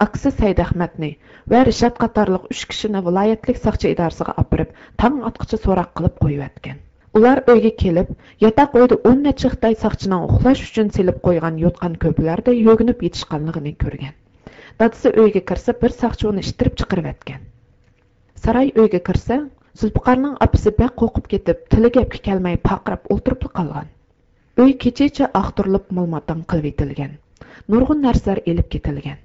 ئاكىسى سەيدئەخمەتنى ۋە رىشات قاتارلىق ئۈچ كىشىنى ۋىلايەتلىك ساقچى ئىدارىسىغا ئاپىرىپ، تاڭ ئاتقىچە سوراق قىلىپ قويۇۋەتكەن. ئۇلار ئۆيگە كېلىپ، ياتاق ئۆيدە ئون نەچچە خىتاي ساقچىنىڭ ئۇخلاش ئۈچۈن سېلىپ قويغان يوتقان كۆپىلەردە يۆگىنىپ يېتىشقانلىقىنى كۆرگەن. دادىسى ئۆيگە كىرسە، بىر ساقچى ئۇنى ئىتتىرىپ چىقىرىۋەتكەن. ساراي ئۆيگە كىرسە، زۇلپىقارنىڭ ئاپىسى بەك قورقۇپ كېتىپ، تىلى گەپكە كەلمەي پارقىراپ ئولتۇرۇپلا قالغان. ئۆي كېچىچە ئاختۇرۇلۇپ مالماتاڭ قىلىۋېتىلگەن. نۇرغۇن نەرسىلەر ئېلىپ كېتىلگەن.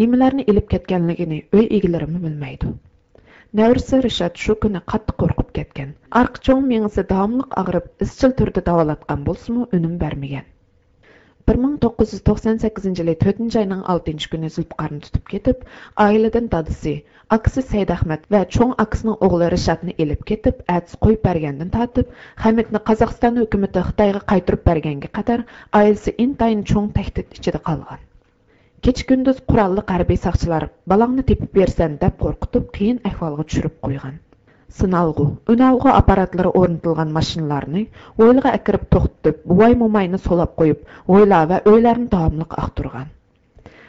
نېمىلەرنى ئېلىپ كەتكەنلىكىنى ئۆي ئىگىلىرىمۇ بىلمەيدۇ. نەۋرىسى رىشات شۇ كۈنى قاتتىق قورقۇپ كەتكەن. ئارقا چوڭ مېڭىسى داۋاملىق ئاغرىپ، ئىزچىل تۈردە داۋالاتقان بولسىمۇ، ئۈنۈم بەرمىگەن. بىر مىڭ توققۇز يۈز توقسان سەككىزىنچى يىلى تۆتىنچى ئاينىڭ ئالتىنچى كۈنى زۇلپىقارنى تۇتۇپ كېتىپ، ئائىلىدىن دادىسى، ئاكىسى سەيدئەخمەت ۋە چوڭ ئاكىسىنىڭ ئوغلى رىشاتنى ئېلىپ كېتىپ، ئەتىسى قويۇپ بەرگەندىن تارتىپ، خەمىتنى قازاقىستان ھۆكۈمىتى خىتايغا قايتۇرۇپ بەرگەنگە قەدەر ئائىلىسى ئىنتايىن چوڭ تەھدىت ئىچىدە قالغان. كېچە-كۈندۈز قوراللىق ھەربىي ساقچىلار بالاڭنى تېپىپ بېرىسەن دەپ قورقۇتۇپ، قىيىن ئەھۋالغا چۈشۈرۈپ قويغان. سىنالغۇ، ئۈنئالغۇ ئاپپاراتلىرى ئورنىتىلغان ماشىنىلارنى ھويلىغا ئەكىرىپ توختىتىپ، بوۋاي-موماينى سولاپ قويۇپ، ھويلا ۋە ئۆيلەرنى داۋاملىق ئاختۇرغان.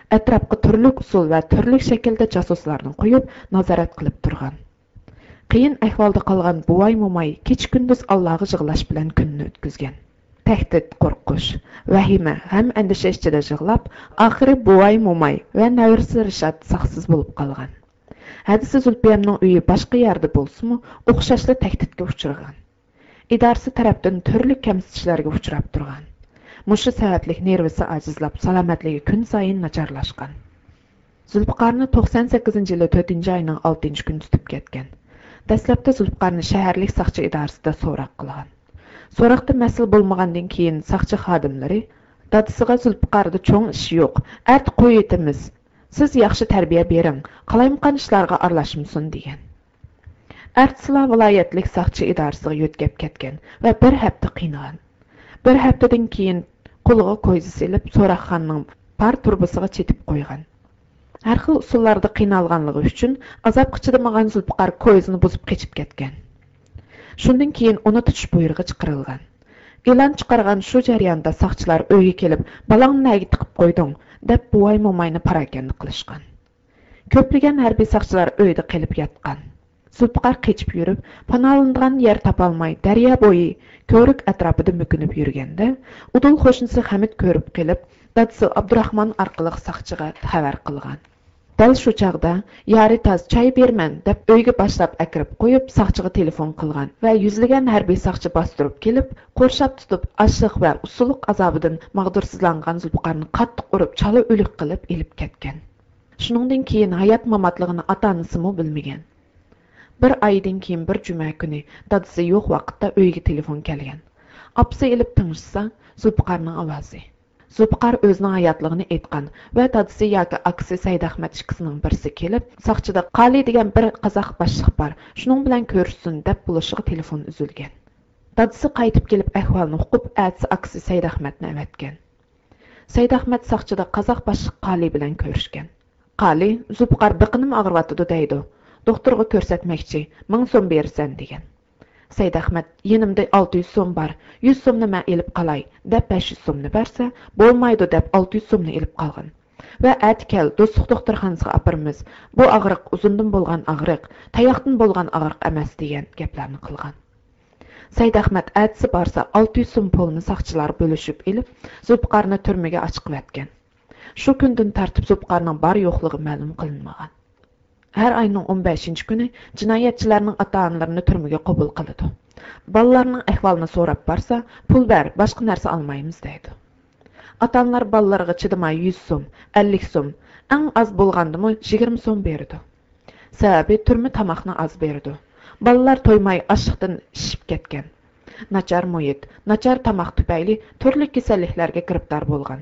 ئەتراپقا تۈرلۈك ئۇسۇل ۋە تۈرلۈك شەكىلدە جاسۇسلارنى قويۇپ، نازارەت قىلىپ تۇرغان. قىيىن ئەھۋالدا قالغان بوۋاي-موماي كېچە-كۈندۈز ئاللاغا يىغلاش بىلەن كۈنىنى ئۆتكۈزگەن. تەھدىت، قورقۇش، ۋەھىمە، غەم-ئەندىشە ئىچىدە يىغلاپ، ئاخىرى بوۋاي-موماي ۋە نەۋرىسى رىشات ساقسىز بولۇپ قالغان. ھەدىسى زۇلپىيەمنىڭ ئۆيى باشقا يەردە بولسىمۇ، ئوخشاشلا تەھدىتكە ئۇچرىغان. ئىدارىسى تەرەپتىن تۈرلۈك كەمسىتىشلەرگە ئۇچراپ تۇرغان. مۇشۇ سەۋەبلىك نېرۋىسى ئاجىزلاپ، سالامەتلىكى كۈنسايىن ناچارلاشقان. زۇلپىقارنى توقسان سەككىزىنچى يىلى تۆتىنچى ئاينىڭ ئالتىنچى كۈنى تۇتۇپ كەتكەن. دەسلەپتە زۇلپىقارنى شەھەرلىك ساقچى ئىدارىسىدا سوراق قىلغان. سوراقتا مەسىلە بولمىغاندىن كېيىن، ساقچى خادىملىرى دادىسىغا، «زۇلپىقاردا چوڭ ئىش يوق، ئەتە قويۇۋېتىمىز. سىز ياخشى تەربىيە بېرىڭ، قالايمىقان ئىشلارغا ئارىلاشمىسۇن» دېگەن. ئەتىسىلا ۋىلايەتلىك ساقچى ئىدارىسىغا يۆتكەپ كەتكەن ۋە بىر ھەپتە قىينىغان. بىر ھەپتىدىن كېيىن قولىغا كويزا سېلىپ، سوراقخانىنىڭ پار تۇرۇبىسىغا چېتىپ قويغان. ھەر خىل ئۇسۇللاردا قىينالغانلىقى ئۈچۈن، ئازابقا چىدىمىغان زۇلپىقار كويزىنى بۇزۇپ قېچىپ كەتكەن. شۇندىن كېيىن ئۇنى تۇتۇش بۇيرۇقى چىقىرىلغان. ئېلان چىقارغان شۇ جەرياندا ساقچىلار ئۆيگە كېلىپ، «بالاڭنى نەگە تىقىپ قويدۇڭ؟» دەپ، بوۋاي-موماينى پاراكەندە قىلىشقان. كۆپلىگەن ھەربىي ساقچىلار ئۆيدە قېلىپ ياتقان. زۇلپىقار قېچىپ يۈرۈپ، پاناھلىنىدىغان يەر تاپالماي، دەريا بويى، كۆۋرۈك ئەتراپىدا مۆكۈنۈپ يۈرگەندە، ئۇدۇل قوشنىسى خەمىت كۆرۈپ قېلىپ، دادىسى ئابدۇراخمان ئارقىلىق ساقچىغا خەۋەر قىلغان. دەل شۇ چاغدا، «يارى تاز، چاي بېرىمەن» دەپ، ئۆيگە باشلاپ ئەكىرىپ قويۇپ، ساقچىغا تېلېفون قىلغان ۋە يۈزلىگەن ھەربىي ساقچى باستۇرۇپ كېلىپ، قورشاپ تۇتۇپ، ئاچلىق ۋە ئۇسسۇلۇق ئازابىدىن ماغدۇرسىزلانغان زۇلپىقارنى قاتتىق ئۇرۇپ، چالا ئۆلۈك قىلىپ ئېلىپ كەتكەن. شۇنىڭدىن كېيىن ھايات-ماماتلىقىنى ئاتا-ئانىسىمۇ بىلمىگەن. بىر ئايدىن كېيىن بىر جۈمە كۈنى دادىسى يوق ۋاقىتتا ئۆيگە تېلېفون كەلگەن. ئاپىسى ئېلىپ تىڭشىسا، زۇلپىقارنىڭ ئاۋازى. زۇلپىقار ئۆزىنىڭ ھاياتلىقىنى ئېيتقان ۋە دادىسى ياكى ئاكىسى سەيدئەخمەت ئىككىسىنىڭ بىرسى كېلىپ، ساقچىدا قالى دېگەن بىر قازاق باشلىق بار، شۇنىڭ بىلەن كۆرۈشسۇن دەپ بولۇشىغا تېلېفون ئۈزۈلگەن. دادىسى قايتىپ كېلىپ ئەھۋالنى ئۇقۇپ، ئەتىسى ئاكىسى سەيدئەخمەتنى ئەۋەتكەن. سەيدئەخمەت ساقچىدا قازاق باشلىق قالى بىلەن كۆرۈشكەن. قالى، «زۇلپىقار بېقىنىمۇ ئاغرىۋاتىدۇ» دەيدۇ. «دوختۇرغا كۆرسەتمەكچى، مىڭ سوم بېرىسەن» دېگەن. سەيدئەخمەت، «يېنىمدا ئالتە يۈز سوم بار، يۈز سومنى مەن ئېلىپ قالاي» دەپ، بەش يۈز سومنى بەرسە، «بولمايدۇ» دەپ، ئالتە يۈز سومنى ئېلىپ قالغان ۋە «ئەتە كەل، دوستلۇق دوختۇرخانىسىغا ئاپىرىمىز، بۇ ئاغرىق ئۇزۇندىن بولغان ئاغرىق، تاياقتىن بولغان ئاغرىق ئەمەس» دېگەن گەپلەرنى قىلغان. سەيدئەخمەت ئەتىسى بارسا، ئالتە يۈز سوم پۇلنى ساقچىلار بۆلۈشۈپ ئېلىپ، زۇلپىقارنى تۈرمىگە ئاچىقىۋەتكەن. شۇ كۈندىن تارتىپ زۇلپىقارنىڭ بار-يوقلۇقى مەلۇم قىلىنمىغان. ھەر ئاينىڭ ئون بەشىنچى كۈنى جىنايەتچىلەرنىڭ ئاتا-ئانىلىرىنى تۈرمىگە قوبۇل قىلىدۇ. بالىلارنىڭ ئەھۋالىنى سوراپ بارسا، «پۇل بەر، باشقا نەرسە ئالمايمىز» دەيدۇ. ئاتا-ئانىلار بالىلىرىغا چىدىماي يۈز سوم، ئەللىك سوم، ئەڭ ئاز بولغاندىمۇ يىگىرمە سوم بېرىدۇ. سەۋەبى، تۈرمە تاماقنى ئاز بېرىدۇ. بالىلار تويماي ئاچلىقتىن شىشىپ كەتكەن. ناچار مۇھىت، ناچار تاماق تۈپەيلى تۈرلۈك كېسەللىكلەرگە گىرىپتار بولغان.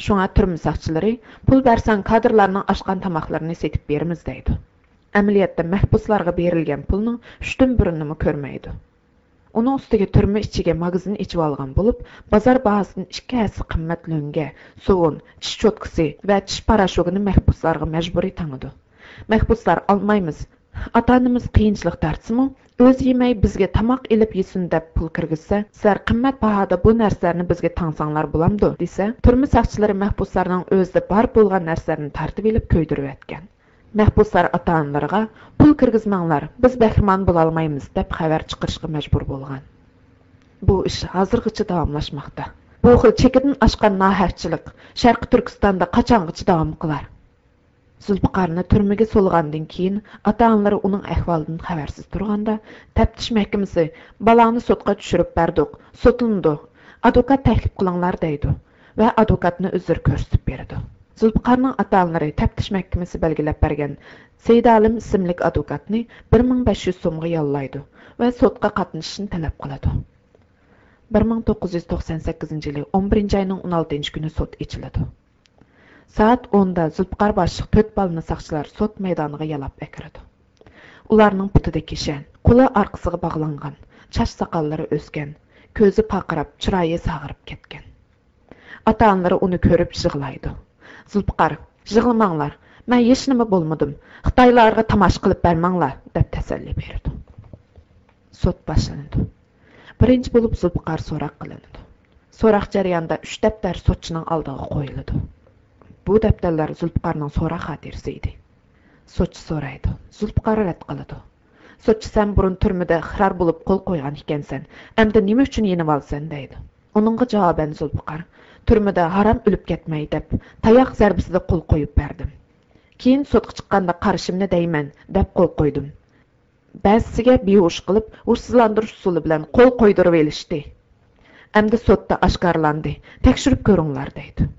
شۇڭا تۈرمە ساقچىلىرى، «پۇل بەرسەڭ، كادىرلارنىڭ ئاشقان تاماقلىرىنى سېتىپ بېرىمىز» دەيدۇ. ئەمەلىيەتتە مەھبۇسلارغا بېرىلگەن پۇلنىڭ ئۈچتىن بىرىنىمۇ كۆرمەيدۇ. ئۇنىڭ ئۈستىگە تۈرمە ئىچىگە ماگىزىن ئېچىۋالغان بولۇپ، بازار باھاسىدىن ئىككى ھەسسە قىممەت لۆڭگە، سوۋۇن، چىش چوتكىسى ۋە چىش پاراشوكىنى مەھبۇسلارغا مەجبۇرىي تاڭىدۇ. مەھبۇسلار، «ئالمايمىز. ئاتا-ئانىمىز قىيىنچىلىق تارتسىمۇ، ئۆزى يېمەي، بىزگە تاماق ئېلىپ يېسۇن» دەپ پۇل كىرگۈزسە، «سىلەر قىممەت باھادا بۇ نەرسىلەرنى بىزگە تاڭساڭلار بولامدۇ؟» دېسە، تۈرمە ساقچىلىرى مەھبۇسلارنىڭ ئۆزىدە بار بولغان نەرسىلەرنى تارتىۋېلىپ كۆيدۈرۈۋەتكەن. مەھبۇسلار ئاتا-ئانىلىرىغا، «پۇل كىرگۈزمەڭلار، بىز بەھرىمەن بولالمايمىز» دەپ خەۋەر چىقىرىشقا مەجبۇر بولغان. بۇ ئىش ھازىرغىچە داۋاملاشماقتا. بۇ خىل چېكىدىن ئاشقان ناھەقچىلىق شەرقىي تۈركىستاندا قاچانغىچە داۋام قىلار؟ زۇلپىقارنى تۈرمىگە سولىغاندىن كېيىن، ئاتا-ئانىلىرى ئۇنىڭ ئەھۋالىدىن خەۋەرسىز تۇرغاندا، تەپتىش مەھكىمىسى، «بالاڭنى سوتقا چۈشۈرۈپ بەردۇق، سوتلىنىدۇ، ئادۋوكات تەكلىپ قىلىڭلار» دەيدۇ ۋە ئادۋوكاتنى ئۆزلىرى كۆرسىتىپ بېرىدۇ. زۇلپىقارنىڭ ئاتا-ئانىلىرى تەپتىش مەھكىمىسى بەلگىلەپ بەرگەن سېيىدئالىم ئىسىملىك ئادۋوكاتنى بىر مىڭ بەش يۈز سومغا ياللايدۇ ۋە سوتقا قاتنىشىشنى تەلەپ قىلىدۇ. بىر مىڭ توققۇز يۈز توقسان سەككىزىنچى يىلى ئون بىرىنچى ئاينىڭ ئون ئالتىنچى كۈنى سوت ئېچىلىدۇ. سائەت ئوندا زۇلپىقار باشلىق تۆت بالىنى ساقچىلار سوت مەيدانىغا يالاپ ئەكىرىدۇ. ئۇلارنىڭ پۇتىدا كىشەن، قولى ئارقىسىغا باغلانغان، چاچ ساقاللىرى ئۆسكەن، كۆزى پارقىراپ، چىرايى ساغىرىپ كەتكەن. ئاتا-ئانىلىرى ئۇنى كۆرۈپ يىغلايدۇ. زۇلپىقار، يىغلىماڭلار، مەن ھېچنېمە بولمىدىم، خىتايلارغا تاماشا قىلىپ بەرمەڭلار، دەپ تەسەللى بېرىدۇ. سوت باشلىنىدۇ. بىرىنچى بولۇپ زۇلپىقار سوراق قىلىنىدۇ. سوراق جەريانىدا ئۈچ دەپتەر سوتچىنىڭ ئالدىغا قويۇلىدۇ. بۇ دەپتەرلەر زۇلپىقارنىڭ سوراق خاتىرىسى ئىدى. سوتچى سورايدۇ. زۇلپىقار رەت قىلىدۇ. سوتچى، سەن بۇرۇن تۈرمىدە ئىقرار بولۇپ قول قويغان ئىكەنسەن، ئەمدى نېمە ئۈچۈن يېنىۋالىسەن؟ دەيدۇ. ئۇنىڭغا جاۋابەن زۇلپىقار، تۈرمىدە ھارام ئۆلۈپ كەتمەي دەپ، تاياق زەربىسىدە قول قويۇپ بەردىم. كېيىن سوتقا چىققاندا قارىشىمنى دەيمەن دەپ قول قويدۇم. بەزىسىگە بىھوش قىلىپ، ھوشسىزلاندۇرۇش ئۇسۇلى بىلەن قول قويدۇرۇۋېلىشتى. ئەمدى سوتتا ئاشكارىلاندى، تەكشۈرۈپ كۆرۈڭلار، دەيدۇ.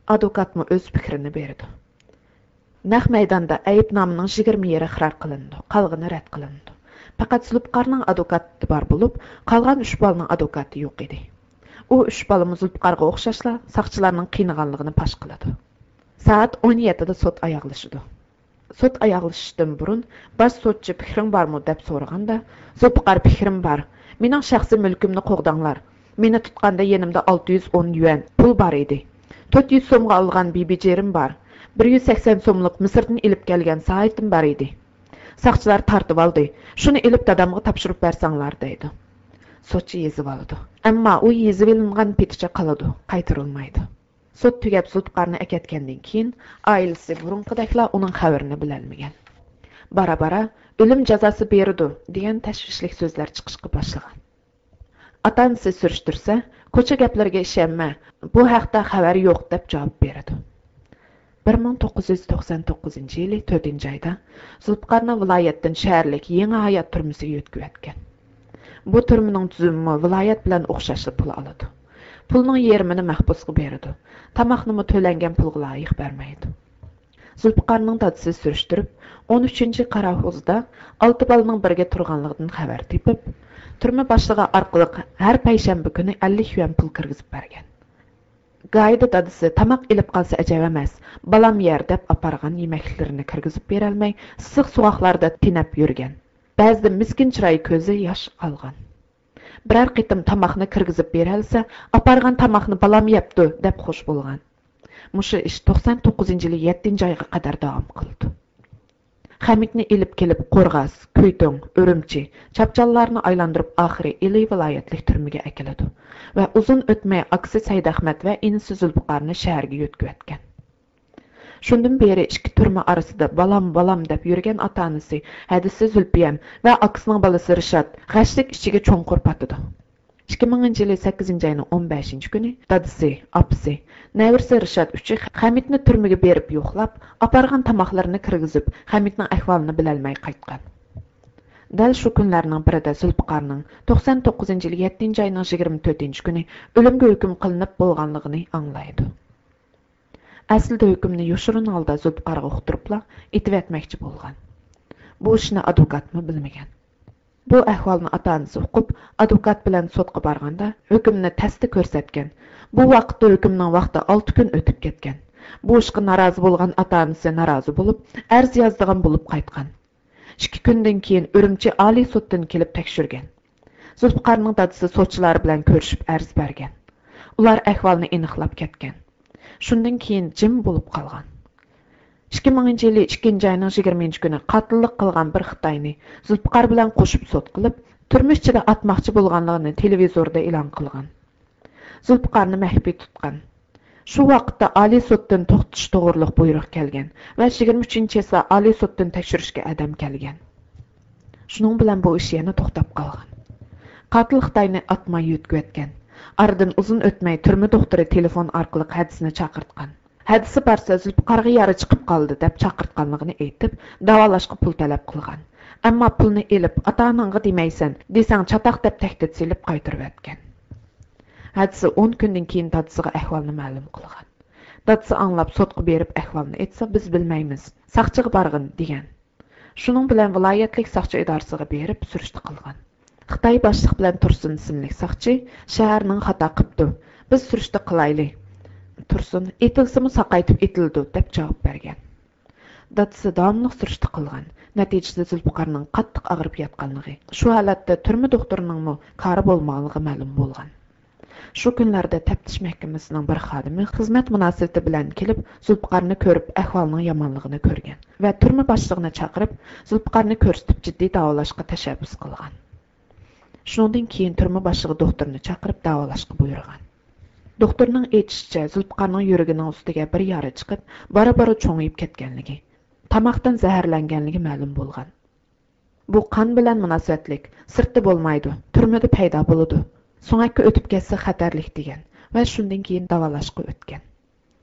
ئادۋوكاتمۇ ئۆز پىكرىنى بېرىدۇ. نەق مەيداندا ئەيىبنامىنىڭ يىگىرمە يېرى ئىقرار قىلىنىدۇ، قالغىنى رەت قىلىنىدۇ. پەقەت زۇلپىقارنىڭ ئادۋوكاتى بار بولۇپ، قالغان ئۈچ بالىنىڭ ئادۋوكاتى يوق ئىدى. ئۇ ئۈچ بالىمۇ زۇلپىقارغا ئوخشاشلا ساقچىلارنىڭ قىينىغانلىقىنى پاش قىلىدۇ. سائەت ئون يەتتىدە سوت ئاياغلىشىدۇ. سوت ئاياغلىشىشتىن بۇرۇن باش سوتچى پىكرىڭ بارمۇ دەپ سورىغاندا، زۇلپىقار پىكرىم بار. مېنىڭ شەخسىي مۈلكۈمنى قوغداڭلار. مېنى تۇتقاندا يېنىمدا ئالتە يۈز ئون يۈەن پۇل بار ئىدى. تۆت يۈز سومغا ئالغان بىبىجېرىم بار. بىر يۈز سەكسەن سوملۇق مىسىردىن ئېلىپ كەلگەن سائىتىم بار ئىدى. ساقچىلار تارتىۋالدى. شۇنى ئېلىپ دادامغا تاپشۇرۇپ بەرسەڭلار، دەيدۇ. سوتچى يېزىۋالىدۇ. ئەمما ئۇ يېزىۋېلىنغان پېتىچە قالىدۇ، قايتۇرۇلمايدۇ. سوت تۈگەپ زۇلپىقارنى ئەكەتكەندىن كېيىن، ئائىلىسى بۇرۇنقىدەكلا ئۇنىڭ خەۋىرىنى بىلەلمىگەن. بارا-بارا «ئۆلۈم جازاسى بېرىدۇ» دېگەن تەشۋىشلىك سۆزلەر چىقىشقا باشلىغان. ئاتا-ئانىسى سۈرۈشتۈرسە، «كوچا گەپلىرىگە ئىشەنمە، بۇ ھەقتە خەۋەر يوق» دەپ جاۋاب بېرىدۇ. بىر مىڭ توققۇز يۈز توقسان توققۇزىنچى يىلى تۆتىنچى ئايدا زۇلپىقارنى ۋىلايەتتىن شەھەرلىك يېڭى ھايات تۈرمىسىگە يۆتكىۋەتكەن. بۇ تۈرمىنىڭ تۈزۈمىمۇ ۋىلايەت بىلەن ئوخشاشلا پۇل ئالىدۇ. پۇلنىڭ يېرىمىنى مەھبۇسقا بېرىدۇ. تاماقنىمۇ تۆلەنگەن پۇلغا لايىق بەرمەيدۇ. زۇلپىقارنىڭ دادىسى سۈرۈشتۈرۈپ، ئون ئۈچىنچى قاراخوزدا ئالتە بالىنىڭ بىرگە تۇرغانلىقىدىن خەۋەر تېپىپ، تۈرمە باشلىقى ئارقىلىق ھەر پەيشەنبە كۈنى ئەللىك يۈەن پۇل كىرگۈزۈپ بەرگەن. گاھىدا دادىسى تاماق ئېلىپ قالسا ئەجەب ئەمەس، بالام يەر دەپ ئاپارغان يېمەكلىكلىرىنى كىرگۈزۈپ بېرەلمەي، ئىسسىق سوغۇقلاردا تېنەپ يۈرگەن. بەزىدە مىسكىن چىرايى كۆزى ياش ئالغان. بىرەر قېتىم تاماقنى كىرگۈزۈپ بېرەلىسە، ئاپارغان تاماقنى بالام يەپتۇ، دەپ خوش بولغان. مۇشۇ ئىش توقسان توققۇزىنچى يىلى يەتتىنچى ئايغا قەدەر داۋام قىلىدۇ. خەمىتنى ئېلىپ كېلىپ، قورغاس، كۈيتۇڭ، ئۈرۈمچى، چاپچانلارنى ئايلاندۇرۇپ، ئاخىرى ئىلى ۋىلايەتلىك تۈرمىگە ئەكېلىدۇ ۋە ئۇزۇن ئۆتمەي ئاكىسى سەيدئەخمەت ۋە ئىنىسى زۇلپىقارنى شەھەرگە يۆتكىۋەتكەن. شۇندىن بېرى ئىككى تۈرمە ئارىسىدا «بالام، بالام» دەپ يۈرگەن ئاتا-ئانىسى ھەدىسى زۈلپىيەم ۋە ئاكىسىنىڭ بالىسى رىشات غەشلىك ئىچىگە چوڭقۇر پاتىدۇ. ئىككى مىڭىنچى يىلى سەككىزىنچى ئاينىڭ ئون بەشىنچى كۈنى دادىسى، ئاپىسى، نەۋرىسى رىشات ئۈچى خەمىتنى تۈرمىگە بېرىپ يوقلاپ، ئاپارغان تاماقلىرىنى كىرگۈزۈپ، خەمىتنىڭ ئەھۋالىنى بىلەلمەي قايتقان. دەل شۇ كۈنلەرنىڭ بىرىدە زۇلپىقارنىڭ توقسان توققۇزىنچى يىلى يەتتىنچى ئاينىڭ يىگىرمە تۆتىنچى كۈنى ئۆلۈمگە ھۆكۈم قىلىنىپ بولغانلىقىنى ئاڭلايدۇ. ئەسلىدە ھۆكۈمنى يوشۇرۇن ھالدا زۇلپىقارغا ئۇقتۇرۇپلا ئېتىۋەتمەكچى بولغان. بۇ ئىشنى ئادۋوكاتمۇ بىلمىگەن. بۇ ئەھۋالنى ئاتا-ئانىسى ئۇقۇپ، ئادۋوكات بىلەن سوتقا بارغاندا، ھۆكۈمنى تەستە كۆرسەتكەن. بۇ ۋاقىتتا ھۆكۈمنىڭ ۋاقتى ئالتە كۈن ئۆتۈپ كەتكەن. بۇ ئىشقا نارازى بولغان ئاتا-ئانىسى نارازى بولۇپ، ئەرز يازىدىغان بولۇپ قايتقان. ئىككى كۈندىن كېيىن ئۈرۈمچى ئالىي سوتتىن كېلىپ تەكشۈرگەن. زۇلپىقارنىڭ دادىسى سوتچىلار بىلەن كۆرۈشۈپ ئەرز بەرگەن. ئۇلار ئەھۋالنى ئېنىقلاپ كەتكەن. شۇندىن كېيىن جىم بولۇپ قالغان. ئىككى مىڭىنچى يىلى ئىككىنچى ئاينىڭ يىگىرمىنچى كۈنى قاتىللىق قىلغان بىر خىتاينى زۇلپىقار بىلەن قوشۇپ سوت قىلىپ، تۈرمە ئىچىدە ئاتماقچى بولغانلىقىنى تېلېۋىزوردا ئېلان قىلغان. زۇلپىقارنى مەخپىي تۇتقان. شۇ ۋاقىتتا ئالىي سوتتىن توختىتىش توغرۇلۇق بۇيرۇق كەلگەن ۋە يىگىرمە ئۈچىنچى چېسلا ئالىي سوتتىن تەكشۈرۈشكە ئادەم كەلگەن. شۇنىڭ بىلەن بۇ ئىش يەنە توختاپ قالغان. قاتىل خىتاينى ئاتماي يۆتكىۋەتكەن. ئارىدىن ئۇزۇن ئۆتمەي تۈرمە دوختۇرى تېلېفون ئارقىلىق ھەدىسىنى چاقىرتقان. ھەدىسى بارسا زۇلپىقارغا يارا چىقىپ قالدى دەپ چاقىرتقانلىقىنى ئېيتىپ، داۋالاشقا پۇل تەلەپ قىلغان. ئەمما پۇلنى ئېلىپ، ئاتا-ئاناڭغا دېمەيسەن، دېسەڭ چاتاق دەپ تەھدىت سېلىپ قايتۇرۇۋەتكەن. ھەدىسى ئون كۈندىن كېيىن دادىسىغا ئەھۋالنى مەلۇم قىلغان. دادىسى ئاڭلاپ سوتقا بېرىپ ئەھۋالنى ئېيتسا، بىز بىلمەيمىز، ساقچىغا بارغىن، دېگەن. شۇنىڭ بىلەن ۋىلايەتلىك ساقچى ئىدارىسىغا بېرىپ سۈرۈشتە قىلغان. خىتاي باشلىق بىلەن تۇرسۇن ئىسىملىك ساقچى شەھەرنىڭ خاتا قىپتۇ، بىز سۈرۈشتە قىلايلى. تۇرسۇن ئېتىلسىمۇ ساقايتىپ ئېتىلىدۇ، دەپ جاۋاب بەرگەن. دادىسى داۋاملىق سۈرۈشتە قىلغان. نەتىجىدە زۇلپىقارنىڭ قاتتىق ئاغرىپ ياتقانلىقى، شۇ ھالەتتە تۈرمە دوختۇرىنىڭمۇ كارى بولمىغانلىقى مەلۇم بولغان. شۇ كۈنلەردە تەپتىش مەھكىمىسىنىڭ بىر خادىمى خىزمەت مۇناسىۋىتى بىلەن كېلىپ، زۇلپىقارنى كۆرۈپ، ئەھۋالنىڭ يامانلىقىنى كۆرگەن ۋە تۈرمە باشلىقىنى چاقىرىپ، زۇلپىقارنى كۆرسىتىپ جىددىي داۋالاشقا تەشەببۇس قىلغان. شۇنىڭدىن كېيىن تۈرمە باشلىقى دوختۇرنى چاقىرىپ داۋالاشقا بۇيرۇغان. دوختۇرنىڭ ئېيتىشىچە، زۇلپىقارنىڭ يۈرىكىنىڭ ئۈستىگە بىر يارا چىقىپ، بارا-بارا چوڭىيىپ كەتكەنلىكى، تاماقتىن زەھەرلەنگەنلىكى مەلۇم بولغان. بۇ قان بىلەن مۇناسىۋەتلىك، سىرتتا بولمايدۇ، تۈرمىدە پەيدا بولىدۇ، سۆڭەككە ئۆتۈپ كەتسە خەتەرلىك، دېگەن ۋە شۇندىن كېيىن داۋالاشقا ئۆتكەن.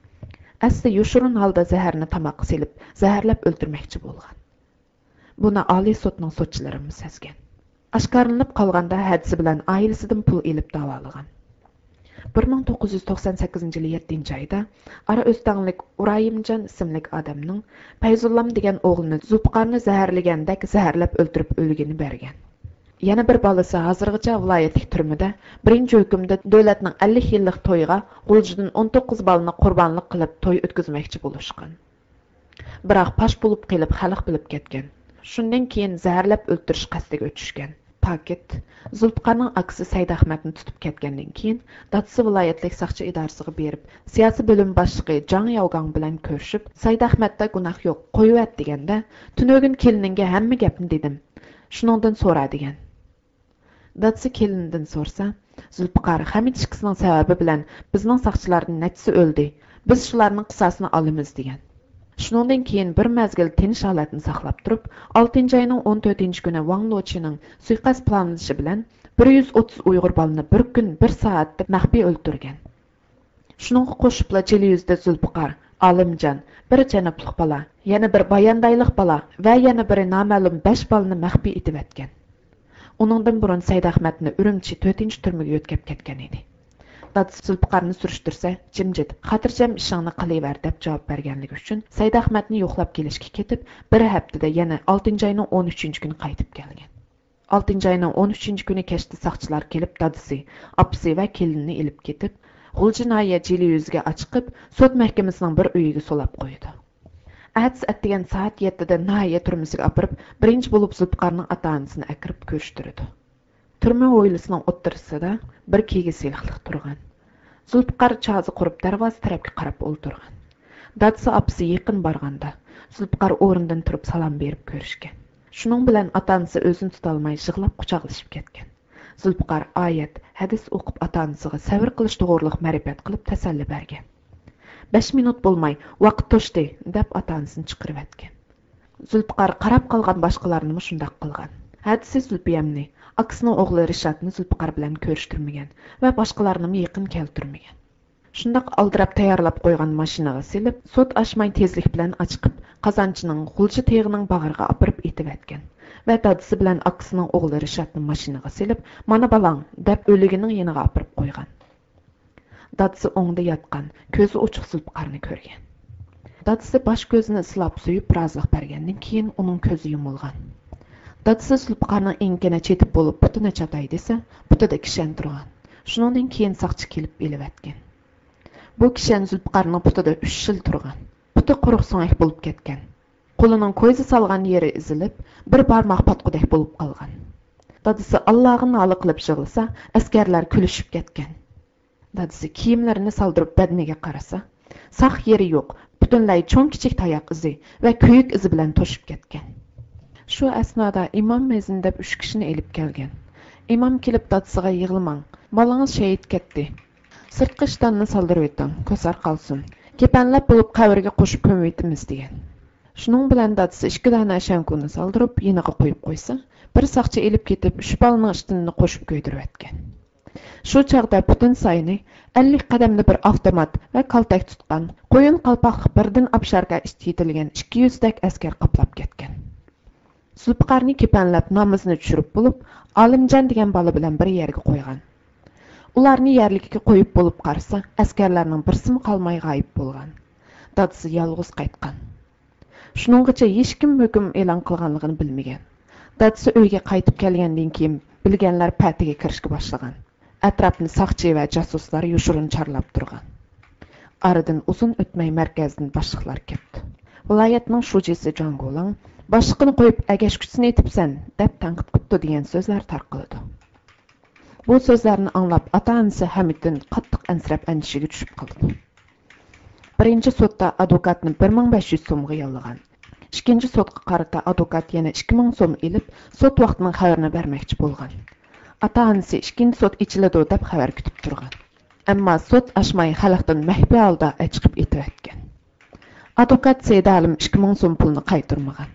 ئەسلى يوشۇرۇن ھالدا زەھەرنى تاماققا سېلىپ، زەھەرلەپ ئۆلتۈرمەكچى بولغان. بۇنى ئالىي سوتنىڭ سوتچىلىرىمۇ سەزگەن. ئاشكارىلىنىپ قالغاندا، ھەدىسى بىلەن ئائىلىسىدىن پۇل ئېلىپ داۋالىغان. بىر مىڭ توققۇز يۈز توقسان سەككىزىنچى يىلى يەتتىنچى ئايدا ئارا ئۆستەڭلىك ئۇرايىمجان ئىسىملىك ئادەمنىڭ پەيزۇللام دېگەن ئوغلىنى زۇلپىقارنى زەھەرلىگەندەك زەھەرلەپ ئۆلتۈرۈپ ئۆلگىنى بەرگەن. يەنە بىر بالىسى ھازىرغىچە ۋىلايەتلىك تۈرمىدە بىرىنچى ھۆكۈمدە دۆلەتنىڭ ئەللىك يىللىق تويىغا غۇلجىدىن ئون توققۇز بالىنى قۇربانلىق قىلىپ توي ئۆتكۈزمەكچى بولۇشقان. بىراق پاش بولۇپ قېلىپ خەلق بىلىپ كەتكەن. شۇندىن كېيىن زەھەرلەپ ئۆلتۈرۈش قەستىگە چۈشكەن. پاكىت. زۇلپىقارنىڭ ئاكىسى سەيدئەخمەتنى تۇتۇپ كەتكەندىن كېيىن، دادىسى ۋىلايەتلىك ساقچى ئىدارىسىغا بېرىپ، سىياسىي بۆلۈم باشلىقى جاڭ ياۋگاڭ بىلەن كۆرۈشۈپ، سەيدئەخمەتتە گۇناھ يوق، قويۇۋەت، دېگەندە، تۈنۈگۈن كېلىنىڭگە ھەممە گەپنى دېدىم. شۇنىڭدىن سورا، دېگەن. دادىسى كېلىنىدىن سورىسا، زۇلپىقار، خەمىت ئىككىسىنىڭ سەۋەبى بىلەن بىزنىڭ ساقچىلاردىن نەچچىسى ئۆلدى. بىز شۇلارنىڭ قىساسىنى ئالىمىز، دېگەن. شۇنىڭدىن كېيىن بىر مەزگىل تىنچ ھالەتنى ساقلاپ تۇرۇپ، ئالتىنچى ئاينىڭ ئون تۆتىنچى كۈنى ۋاڭ لوچىنىڭ سۇيىقەست پىلانلىشى بىلەن بىر يۈز ئوتتۇز ئۇيغۇر بالىنى بىر كۈن، بىر سائەتتە مەخپىي ئۆلتۈرگەن. شۇنىڭغا قوشۇپلا جىلى يۈزىدە زۇلپىقار، ئالىمجان، بىر جەنۇبلۇق بالا، يەنە بىر باياندايلىق بالا ۋە يەنە بىرى نامەلۇم بەش بالىنى مەخپىي ئېتىۋەتكەن. ئۇنىڭدىن بۇرۇن سەيدئەخمەتنى ئۈرۈمچى تۆتىنچى تۈرمىگە يۆتكەپ كەتكەن ئىدى. دادىسى زۇلپىقارنى سۈرۈشتۈرسە، جىمجىت، خاتىرجەم ئىشىڭنى قىلىۋەر، دەپ جاۋاب بەرگەنلىكى ئۈچۈن سەيدئەخمەتنى يوقلاپ كېلىشكە كېتىپ، بىر ھەپتىدە يەنە ئالتىنچى ئاينىڭ ئون ئۈچىنچى كۈنى قايتىپ كەلگەن. ئالتىنچى ئاينىڭ ئون ئۈچىنچى كۈنى كەچتە ساقچىلار كېلىپ، دادىسى، ئاپىسى ۋە كېلىنىنى ئېلىپ كېتىپ، غۇلجا ناھىيە جىلى يۈزىگە ئاچىقىپ، سوت مەھكىمىسىنىڭ بىر ئۆيىگە سولاپ قويىدۇ. ئەتىسى ئەتىگەن سائەت يەتتىدە ناھىيە تۈرمىسىگە ئاپىرىپ، بىرىنچى بولۇپ زۇلپىقارنىڭ ئاتا-ئانىسىنى ئەكىرىپ كۆرۈشتۈرىدۇ. تۈرمە ھويلىسىنىڭ ئوتتۇرىسىدا بىر كىگىز يىلىقلىق تۇرغان. زۇلپىقار چازا قۇرۇپ، دەرۋازا تەرەپكە قاراپ ئولتۇرغان. دادىسى، ئاپىسى يېقىن بارغاندا، زۇلپىقار ئورنىدىن تۇرۇپ سالام بېرىپ كۆرۈشكەن. شۇنىڭ بىلەن ئاتا-ئانىسى ئۆزىنى تۇتالماي يىغلاپ قۇچاقلىشىپ كەتكەن. زۇلپىقار، ئايەت، ھەدىس ئوقۇپ، ئاتا-ئانىسىغا سەۋر قىلىش توغرۇلۇق مەرىپەت قىلىپ تەسەللى بەرگەن. بەش مىنۇت بولماي، ۋاقىت توشتى، دەپ ئاتا-ئانىسىنى چىقىرىۋەتكەن. زۇلپىقار قاراپ قالغان باشقىلارنىمۇ شۇنداق قىلغان. ھەدىسى زۇلپىيەمنى، ئاكىسىنىڭ ئوغلى رىشاتنى زۇلپىقار بىلەن كۆرۈشتۈرمىگەن ۋە باشقىلارنىمۇ يېقىن كەلتۈرمىگەن. شۇنداق ئالدىراپ تەييارلاپ قويغان ماشىنىغا سېلىپ، سوت ئاچماي تېزلىك بىلەن ئاچىقىپ، قازانچىنىڭ غۇلجا تېغىنىڭ باغرىغا ئاپىرىپ ئېتىۋەتكەن ۋە دادىسى بىلەن ئاكىسىنىڭ ئوغلى رىشاتنى ماشىنىغا سېلىپ، مانا بالاڭ، دەپ ئۆلۈگىنىڭ يېنىغا ئاپىرىپ قويغان. دادىسى ئوڭدا ياتقان، كۆزى ئوچۇق زۇلپىقارنى كۆرگەن. دادىسى باش كۆزىنى سىلاپ سۆيۈپ رازىلىق بەرگەندىن كېيىن ئۇنىڭ كۆزى يۇمۇلغان. دادىسى زۇلپىقارنىڭ ئېڭىكىنى چېتىپ بولۇپ پۇتىنى چاتاي دېسە، پۇتىدا كىشەن تۇرغان. شۇنىڭدىن كېيىن ساقچى كېلىپ ئېلىۋەتكەن. بۇ كىشەن زۇلپىقارنىڭ پۇتىدا ئۈچ يىل تۇرغان. پۇتى قۇرۇق سۆڭەك بولۇپ كەتكەن. قولىنىڭ كويزا سالغان يېرى ئېزىلىپ، بىر بارماق پاتقۇدەك بولۇپ قالغان. دادىسى ئاللاغا نالە قىلىپ يىغلىسا، ئەسكەرلەر كۈلۈشۈپ كەتكەن. دادىسى كىيىملىرىنى سالدۇرۇپ بەدىنىگە قارىسا، ساق يېرى يوق، پۈتۈنلەي چوڭ-كىچىك تاياق ئىزى ۋە كۆيۈك ئىزى بىلەن توشۇپ كەتكەن. شۇ ئەسنادا ئىمام مەزىن دەپ ئۈچ كىشىنى ئېلىپ كەلگەن. ئىمام كېلىپ دادىسىغا، يىغلىماڭ، بالىڭىز شېھىت كەتتى. سىرتقى ئىشتاننى سالدۇرۇۋېتىڭ، كوسار قالسۇن. كېپەنلەپ بولۇپ قەبرىگە قوشۇپ كۆمۈۋېتىمىز، دېگەن. شۇنىڭ بىلەن دادىسى ئىككى دانە شەڭكۇنى سالدۇرۇپ يېنىغا قويۇپ قويسا، بىر ساقچى ئېلىپ كېتىپ ئۈچ بالىنىڭ ئىشتىنىنى قوشۇپ كۆيدۈرۈۋەتكەن. شۇ چاغدا پۈتۈن ساينى ئەللىك قەدەمدە بىر ئاپتومات ۋە كالتەك تۇتقان، قويۇن قالپاقلىق بىردىن ئابشاركا ئىچى يېتىلگەن ئىككى يۈزدەك ئەسكەر قاپلاپ كەتكەن. زۇلپىقارنى كېپەنلەپ نامىزىنى چۈشۈرۈپ بولۇپ، ئالىمجان دېگەن بالا بىلەن بىر يەرگە قويغان. ئۇلارنى يەرلىككە قويۇپ بولۇپ قارىسا، ئەسكەرلەرنىڭ بىرسىمۇ قالماي غايىب بولغان. دادىسى يالغۇز قايتقان. شۇنىڭغىچە ھېچكىم ھۆكۈم ئېلان قىلغانلىقىنى بىلمىگەن. دادىسى ئۆيگە قايتىپ كەلگەندىن كېيىن، بىلگەنلەر پەتىگە كىرىشكە باشلىغان. ئەتراپنى ساقچى ۋە جاسۇسلار يوشۇرۇن چارلاپ تۇرغان. ئارىدىن ئۇزۇن ئۆتمەي مەركەزدىن باشلىقلار كەپتۇ. ۋىلايەتنىڭ شۇجىسى جاڭ گولىڭ، «باشلىقىنى قويۇپ، ئەگەشكۈچىسىنى ئېتىپسەن» دەپ تەنقىد قىپتۇ دېگەن سۆزلەر تارقىلىدۇ. بۇ سۆزلەرنى ئاڭلاپ، ئاتا-ئانىسى ھەمىدتىن قاتتىق ئەنسىرەپ، ئەندىشىگە چۈشۈپ قالىدۇ. بىرىنچى سوتتا ئادۋوكاتنى بىر مىڭ بەش يۈز سومغا ياللىغان. ئىككىنچى سوتقا قارىتا ئادۋوكات يەنە ئىككى مىڭ سوم ئېلىپ، سوت ۋاقتىنىڭ خەۋىرىنى بەرمەكچى بولغان. ئاتا-ئانىسى ئىككىنچى سوت ئېچىلىدۇ دەپ خەۋەر كۈتۈپ تۇرغان. ئەمما سوت ئاچماي، خەلقتىن مەخپىي ھالدا ئەچىقىپ ئېتىۋەتكەن. ئادۋوكات سەيدىئالىم ئىككى مىڭ سوم پۇلنى قايتۇرمىغان.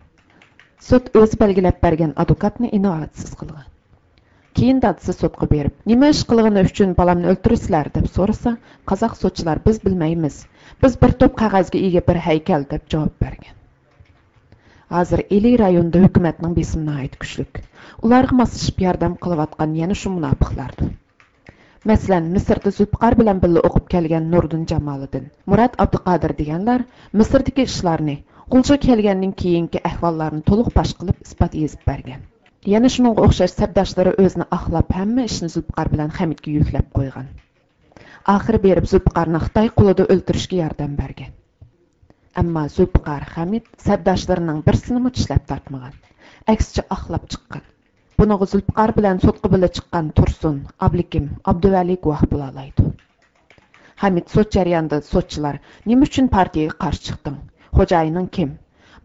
سوت ئۆزى بەلگىلەپ بەرگەن ئادۋوكاتنى ئىناۋەتسىز قىلغان. كېيىن دادىسى سوتقا بېرىپ، «نېمە ئىش قىلغىنى ئۈچۈن بالامنى ئۆلتۈرىسىلەر؟» دەپ سورىسا، قازاق سوتچىلار، «بىز بىلمەيمىز. بىز بىر توپ قەغەزگە ئىگە بىر ھەيكەل» دەپ جاۋاب بەرگەن. ھازىر ئىلى رايونىدا ھۆكۈمەتنىڭ بېسىمى ناھايىتى كۈچلۈك. ئۇلارغا ماسلىشىپ ياردەم قىلىۋاتقان يەنە شۇ مۇناپىقلاردۇر. مەسىلەن، مىسىردا زۇلپىقار بىلەن بىللە ئوقۇپ كەلگەن نۇردىن جامالىدىن، مۇرات ئابدۇقادىر دېگەنلەر مىسىردىكى ئىشلارنى، غۇلجىغا كەلگەندىن كېيىنكى ئەھۋاللارنى تولۇق پاش قىلىپ ئىسپات يېزىپ بەرگەن. يەنە شۇنىڭغا ئوخشاش سەپداشلىرى ئۆزىنى ئاقلاپ، ھەممە ئىشنى زۇلپىقار بىلەن خەمىتكە يۈكلەپ قويغان. ئاخىرى بېرىپ زۇلپىقارنى خىتاي قولىدا ئۆلتۈرۈشكە ياردەم بەرگەن. ئەمما زۇلپىقار خەمىت سەپداشلىرىنىڭ بىرسىنىمۇ چىشلەپ تارتمىغان. ئەكسىچە ئاقلاپ چىققان. بۇنىڭغا زۇلپىقار بىلەن سوتقا بىللە چىققان تۇرسۇن، ئابلىكىم، ئابدۇۋەلى گۇۋاھ بولالايدۇ. خەمىت سوت جەريانىدا سوتچىلار، «نېمە ئۈچۈن پارتىيەگە قارشى چىقتىڭ؟ خوجايىنىڭ كىم؟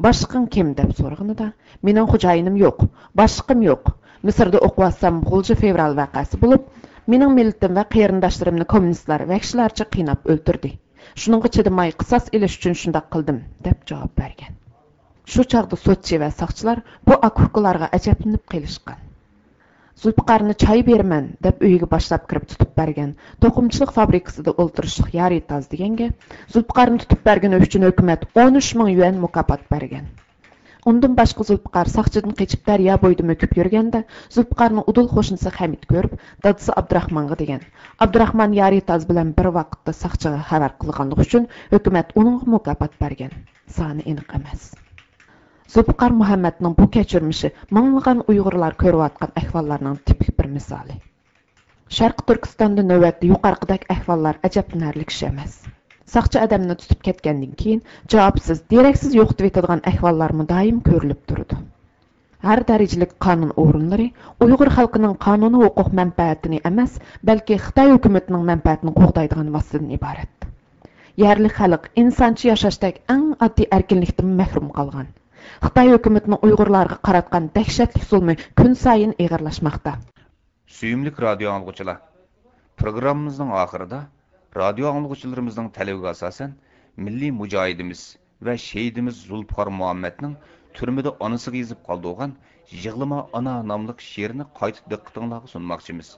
باشلىقىڭ كىم؟» دەپ سورىغىنىدا، «مېنىڭ خوجايىنىم يوق، باشلىقىم يوق. مىسىردا ئوقۇۋاتسام، غۇلجا فېۋرال ۋەقەسى بولۇپ، مېنىڭ مىللىتىم ۋە قېرىنداشلىرىمنى كوممۇنىستلار ۋەھشىيلەرچە قىيناپ ئۆلتۈردى. شۇنىڭغا چىدىماي، قىساس ئېلىش ئۈچۈن شۇنداق قىلدىم» دەپ جاۋاب بەرگەن. شۇ چاغدا سوتچى ۋە ساقچىلار بۇ ئاكا-ئۇكىلارغا ئەجەبلىنىپ قېلىشقان. «زۇلپىقارنى چاي بېرىمەن» دەپ ئۆيىگە باشلاپ كىرىپ تۇتۇپ بەرگەن توقۇمىچىلىق فابرىكىسىدا ئولتۇرۇشلۇق يارى تاز دېگەنگە، «زۇلپىقارنى تۇتۇپ بەرگىنى ئۈچۈن ھۆكۈمەت ئون ئۈچ مىڭ يۈەن مۇكاپات بەرگەن.» ئۇندىن باشقا زۇلپىقار ساقچىدىن قېچىپ دەريا بويىدا مۆكۈپ يۈرگەندە، زۇلپىقارنى ئۇدۇل قوشنىسى خەمىت كۆرۈپ، دادىسى ئابدۇراخمانغا دېگەن. ئابدۇراخمان يارى تاز بىلەن بىر ۋاقىتتا ساقچىغا خەۋەر قىلغانلىقى ئۈچۈن ھۆكۈمەت ئۇنىڭغا مۇكاپات بەرگەن. سانى ئېنىق ئەمەس. زۇلپىقار مۇھەممەدنىڭ بۇ كەچۈرمىشى مىڭلىغان ئۇيغۇرلار كۆرۈۋاتقان ئەھۋاللارنىڭ تىپىك بىر مىسالى. شەرقىي تۈركىستاندا نۆۋەتتە يۇقىرىقىدەك ئەھۋاللار ئەجەبلىنەرلىك ئىش ئەمەس. ساقچى ئادەمنى تۇتۇپ كەتكەندىن كېيىن جاۋابسىز، دېرەكسىز يوقىتىۋېتىدىغان ئەھۋاللارمۇ دائىم كۆرۈلۈپ تۇرىدۇ. ھەر دەرىجىلىك قانۇن ئورۇنلىرى ئۇيغۇر خەلقىنىڭ قانۇنىي ھوقۇق مەنپەئەتىنى ئەمەس، بەلكى خىتاي ھۆكۈمىتىنىڭ مەنپەئەتىنى قوغدايدىغان ۋاسىتىدىن ئىبارەت. يەرلىك خەلق ئىنسانچە ياشاشتەك ئەڭ ئاددىي ئەركىنلىكتىنمۇ مەھرۇم قالغان. خىتاي ھۆكۈمىتىنىڭ ئۇيغۇرلارغا قاراتقان دەھشەتلىك زۇلمى كۈنسايىن ئېغىرلاشماقتا. سۆيۈملۈك رادىيو ئاڭلىغۇچىلار، پروگراممىمىزنىڭ ئاخىرىدا رادىيو ئاڭلىغۇچىلىرىمىزنىڭ تەلىپىگە ئاساسەن، مىللىي مۇجاھىدىمىز ۋە شېھىتىمىز زۇلپىقار مۇھەممەدنىڭ تۈرمىدە ئانىسىغا يېزىپ قالدۇرغان «يىغلىما ئانا» ناملىق شېئىرىنى قايتا دىققىتىڭلارغا سۇنماقچىمىز.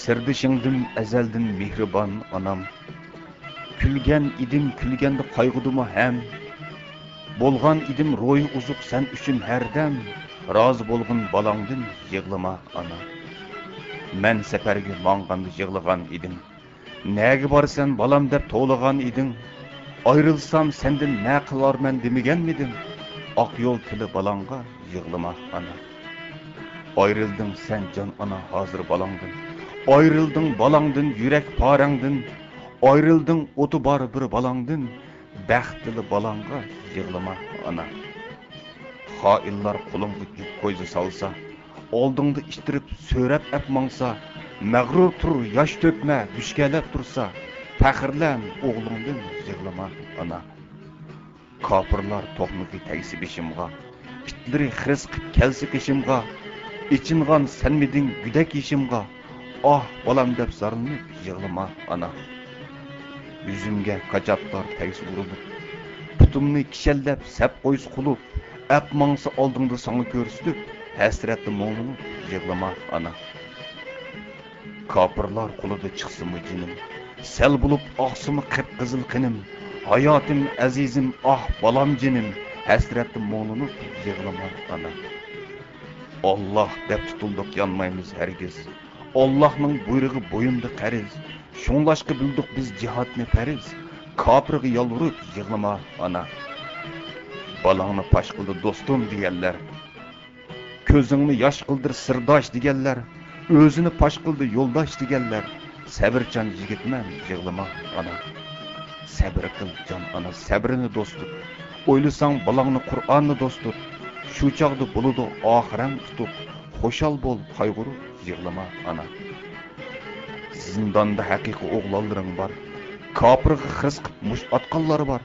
سىردىشىڭدىم ئەزەلدىن مېھرىبان ئانام. كۈلگەن ئىدىم، كۈلگەندە قايغۇدىمۇ ھەم. بولغان ئىدىم روھى ئوزۇق سەن ئۈچۈن ھەردەم. رازى بولغىن بالاڭدىن، يىغلىما ئانا. مەن سەپەرگە ماڭغاندا يىغلىغان ئىدىم. نەگە بارىسەن بالام دەپ توۋلىغان ئىدىڭ. ئايرىلسام سەندىن نە قىلارمەن دېمىگەنمىدىم؟ ئاق يول تىلى بالاڭغا، يىغلىما ئانا. ئايرىلدىڭ سەن جان ئانا ھازىر بالاڭدىن. ئايرىلدىڭ بالاڭدىن يۈرەك پارەڭدىن. ئايرىلدىڭ ئوتى بار بىر بالاڭدىن. بەختلى بالاڭغا يىغلىما ئانا. خائىنلار قولۇڭغا يۈك كويزا سالسا، ئالدىڭدا ئىتتىرىپ سۆرەپ ئەپ ماڭسا، مەغرۇر تۇر ياش تۆكمە بۈشكەلەپ تۇرسا، پەخىرلەن ئوغلۇڭدىن يىغلىما ئانا. كاپىرلار توقمىقى تەگسە بېشىمغا، ئىتلىرى خىرىس قىپ كەلسە قېشىمغا، ئېچىنغان سەنمىدىڭ گۈدەك يېشىمغا، ئاھ، بالام دەپ زارلىنىپ يىغلىما، ئانا. يۈزۈمگە كاچاپلار تەگسە ئۇرۇلۇپ، پۇتۇمنى كىشەنلەپ سەپ قويسا قۇلۇپ، ئەپ ماڭسا ئالدىڭدا ساڭا كۆرسىتىپ، ھەسرەتتە مۇڭلىنىپ يىغلىما، ئانا. كاپىرلار قولىدا چىقسىمۇ جېنىم، سەل بولۇپ ئاقسىمۇ قىپقىزىل قېنىم، ھاياتىم، ئەزىزىم، ئاھ، بالام، جېنىم، ھەسرەتتە مۇڭلىنىپ يىغلىما، ئانا. ئاللاھ دەپ تۇتۇلدۇق، يانمايمىز ھەرگىز. ئاللاھنىڭ بۇيرۇقى بويۇندا قەرز. شۇڭلاشقا بىلدۇق بىز جىھادنى پەرز. كاپىرغا يالۋۇرۇپ يىغلىما، ئانا. بالاڭنى پاش قىلدى دوستۇم دېگەنلەر، كۆزۈڭنى ياش قىلدۇر سىرداش دېگەنلەر، ئۆزىنى پاش قىلدى يولداش دېگەنلەر، سەۋرچان يىگىتمەن، يىغلىما، ئانا. سەبرى قىل، جان ئانا، سەبرىنى دوست تۇت. ئويلىساڭ، بالاڭنى قۇرئاننى دوست تۇت. شۇ چاغدا بولىدۇ ئاخىرەڭ ئۇتۇق. خۇشال بول، قايغۇرۇپ يىغلىما، ئانا. زىنداندا ھەقىقىي ئوغلانلىرىڭ بار. كاپىرغا خىرىس قىپ مۇشت ئاتقانلار بار.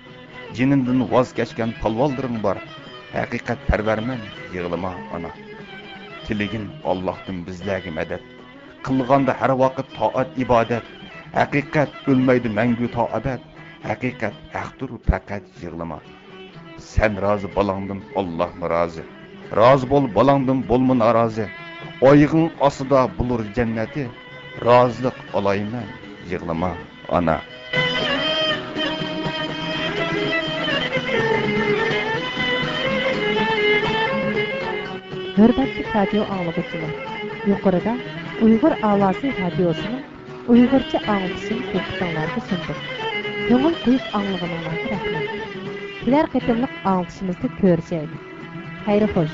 جېنىمدىن ۋاز كەچكەن پالۋانلىرىڭ بار. ھەقىقەت پەرۋەرمەن، يىغلىما، ئانا. تىلىگىن ئاللاھتىن بىزلەرگە مەدەت. قىلغاندا ھەر ۋاقىت تائەت ئىبادەت. ھەقىقەت ئۆلمەيدۇ مەڭگۈ تا ئەبەد. ھەقىقەت ھەقتۇر، پەقەت يىغلىما. سەن رازى بالاڭدىن، ئاللاھمۇ رازى. رازى بول بالاڭدىن، بولما نارازى. ئايىغىڭ ئاستىدا بولۇر جەننىتى. رازىلىق ئالايمەن، يىغلىما، ئانا. ھۆرمەتلىك رادىيو ئاڭلىغۇچىلار، يۇقىرىدا ئۇيغۇر ئاۋازى رادىيوسىنىڭ ئۇيغۇرچە ئاڭلىتىشىنى دىققىتىڭلارغا سۇندۇق. كۆڭۈل قويۇپ ئاڭلىغىنىڭلارغا رەھمەت. كېلەر قېتىملىق ئاڭلىتىشىمىزدا كۆرۈشەيلى. خەير خوش.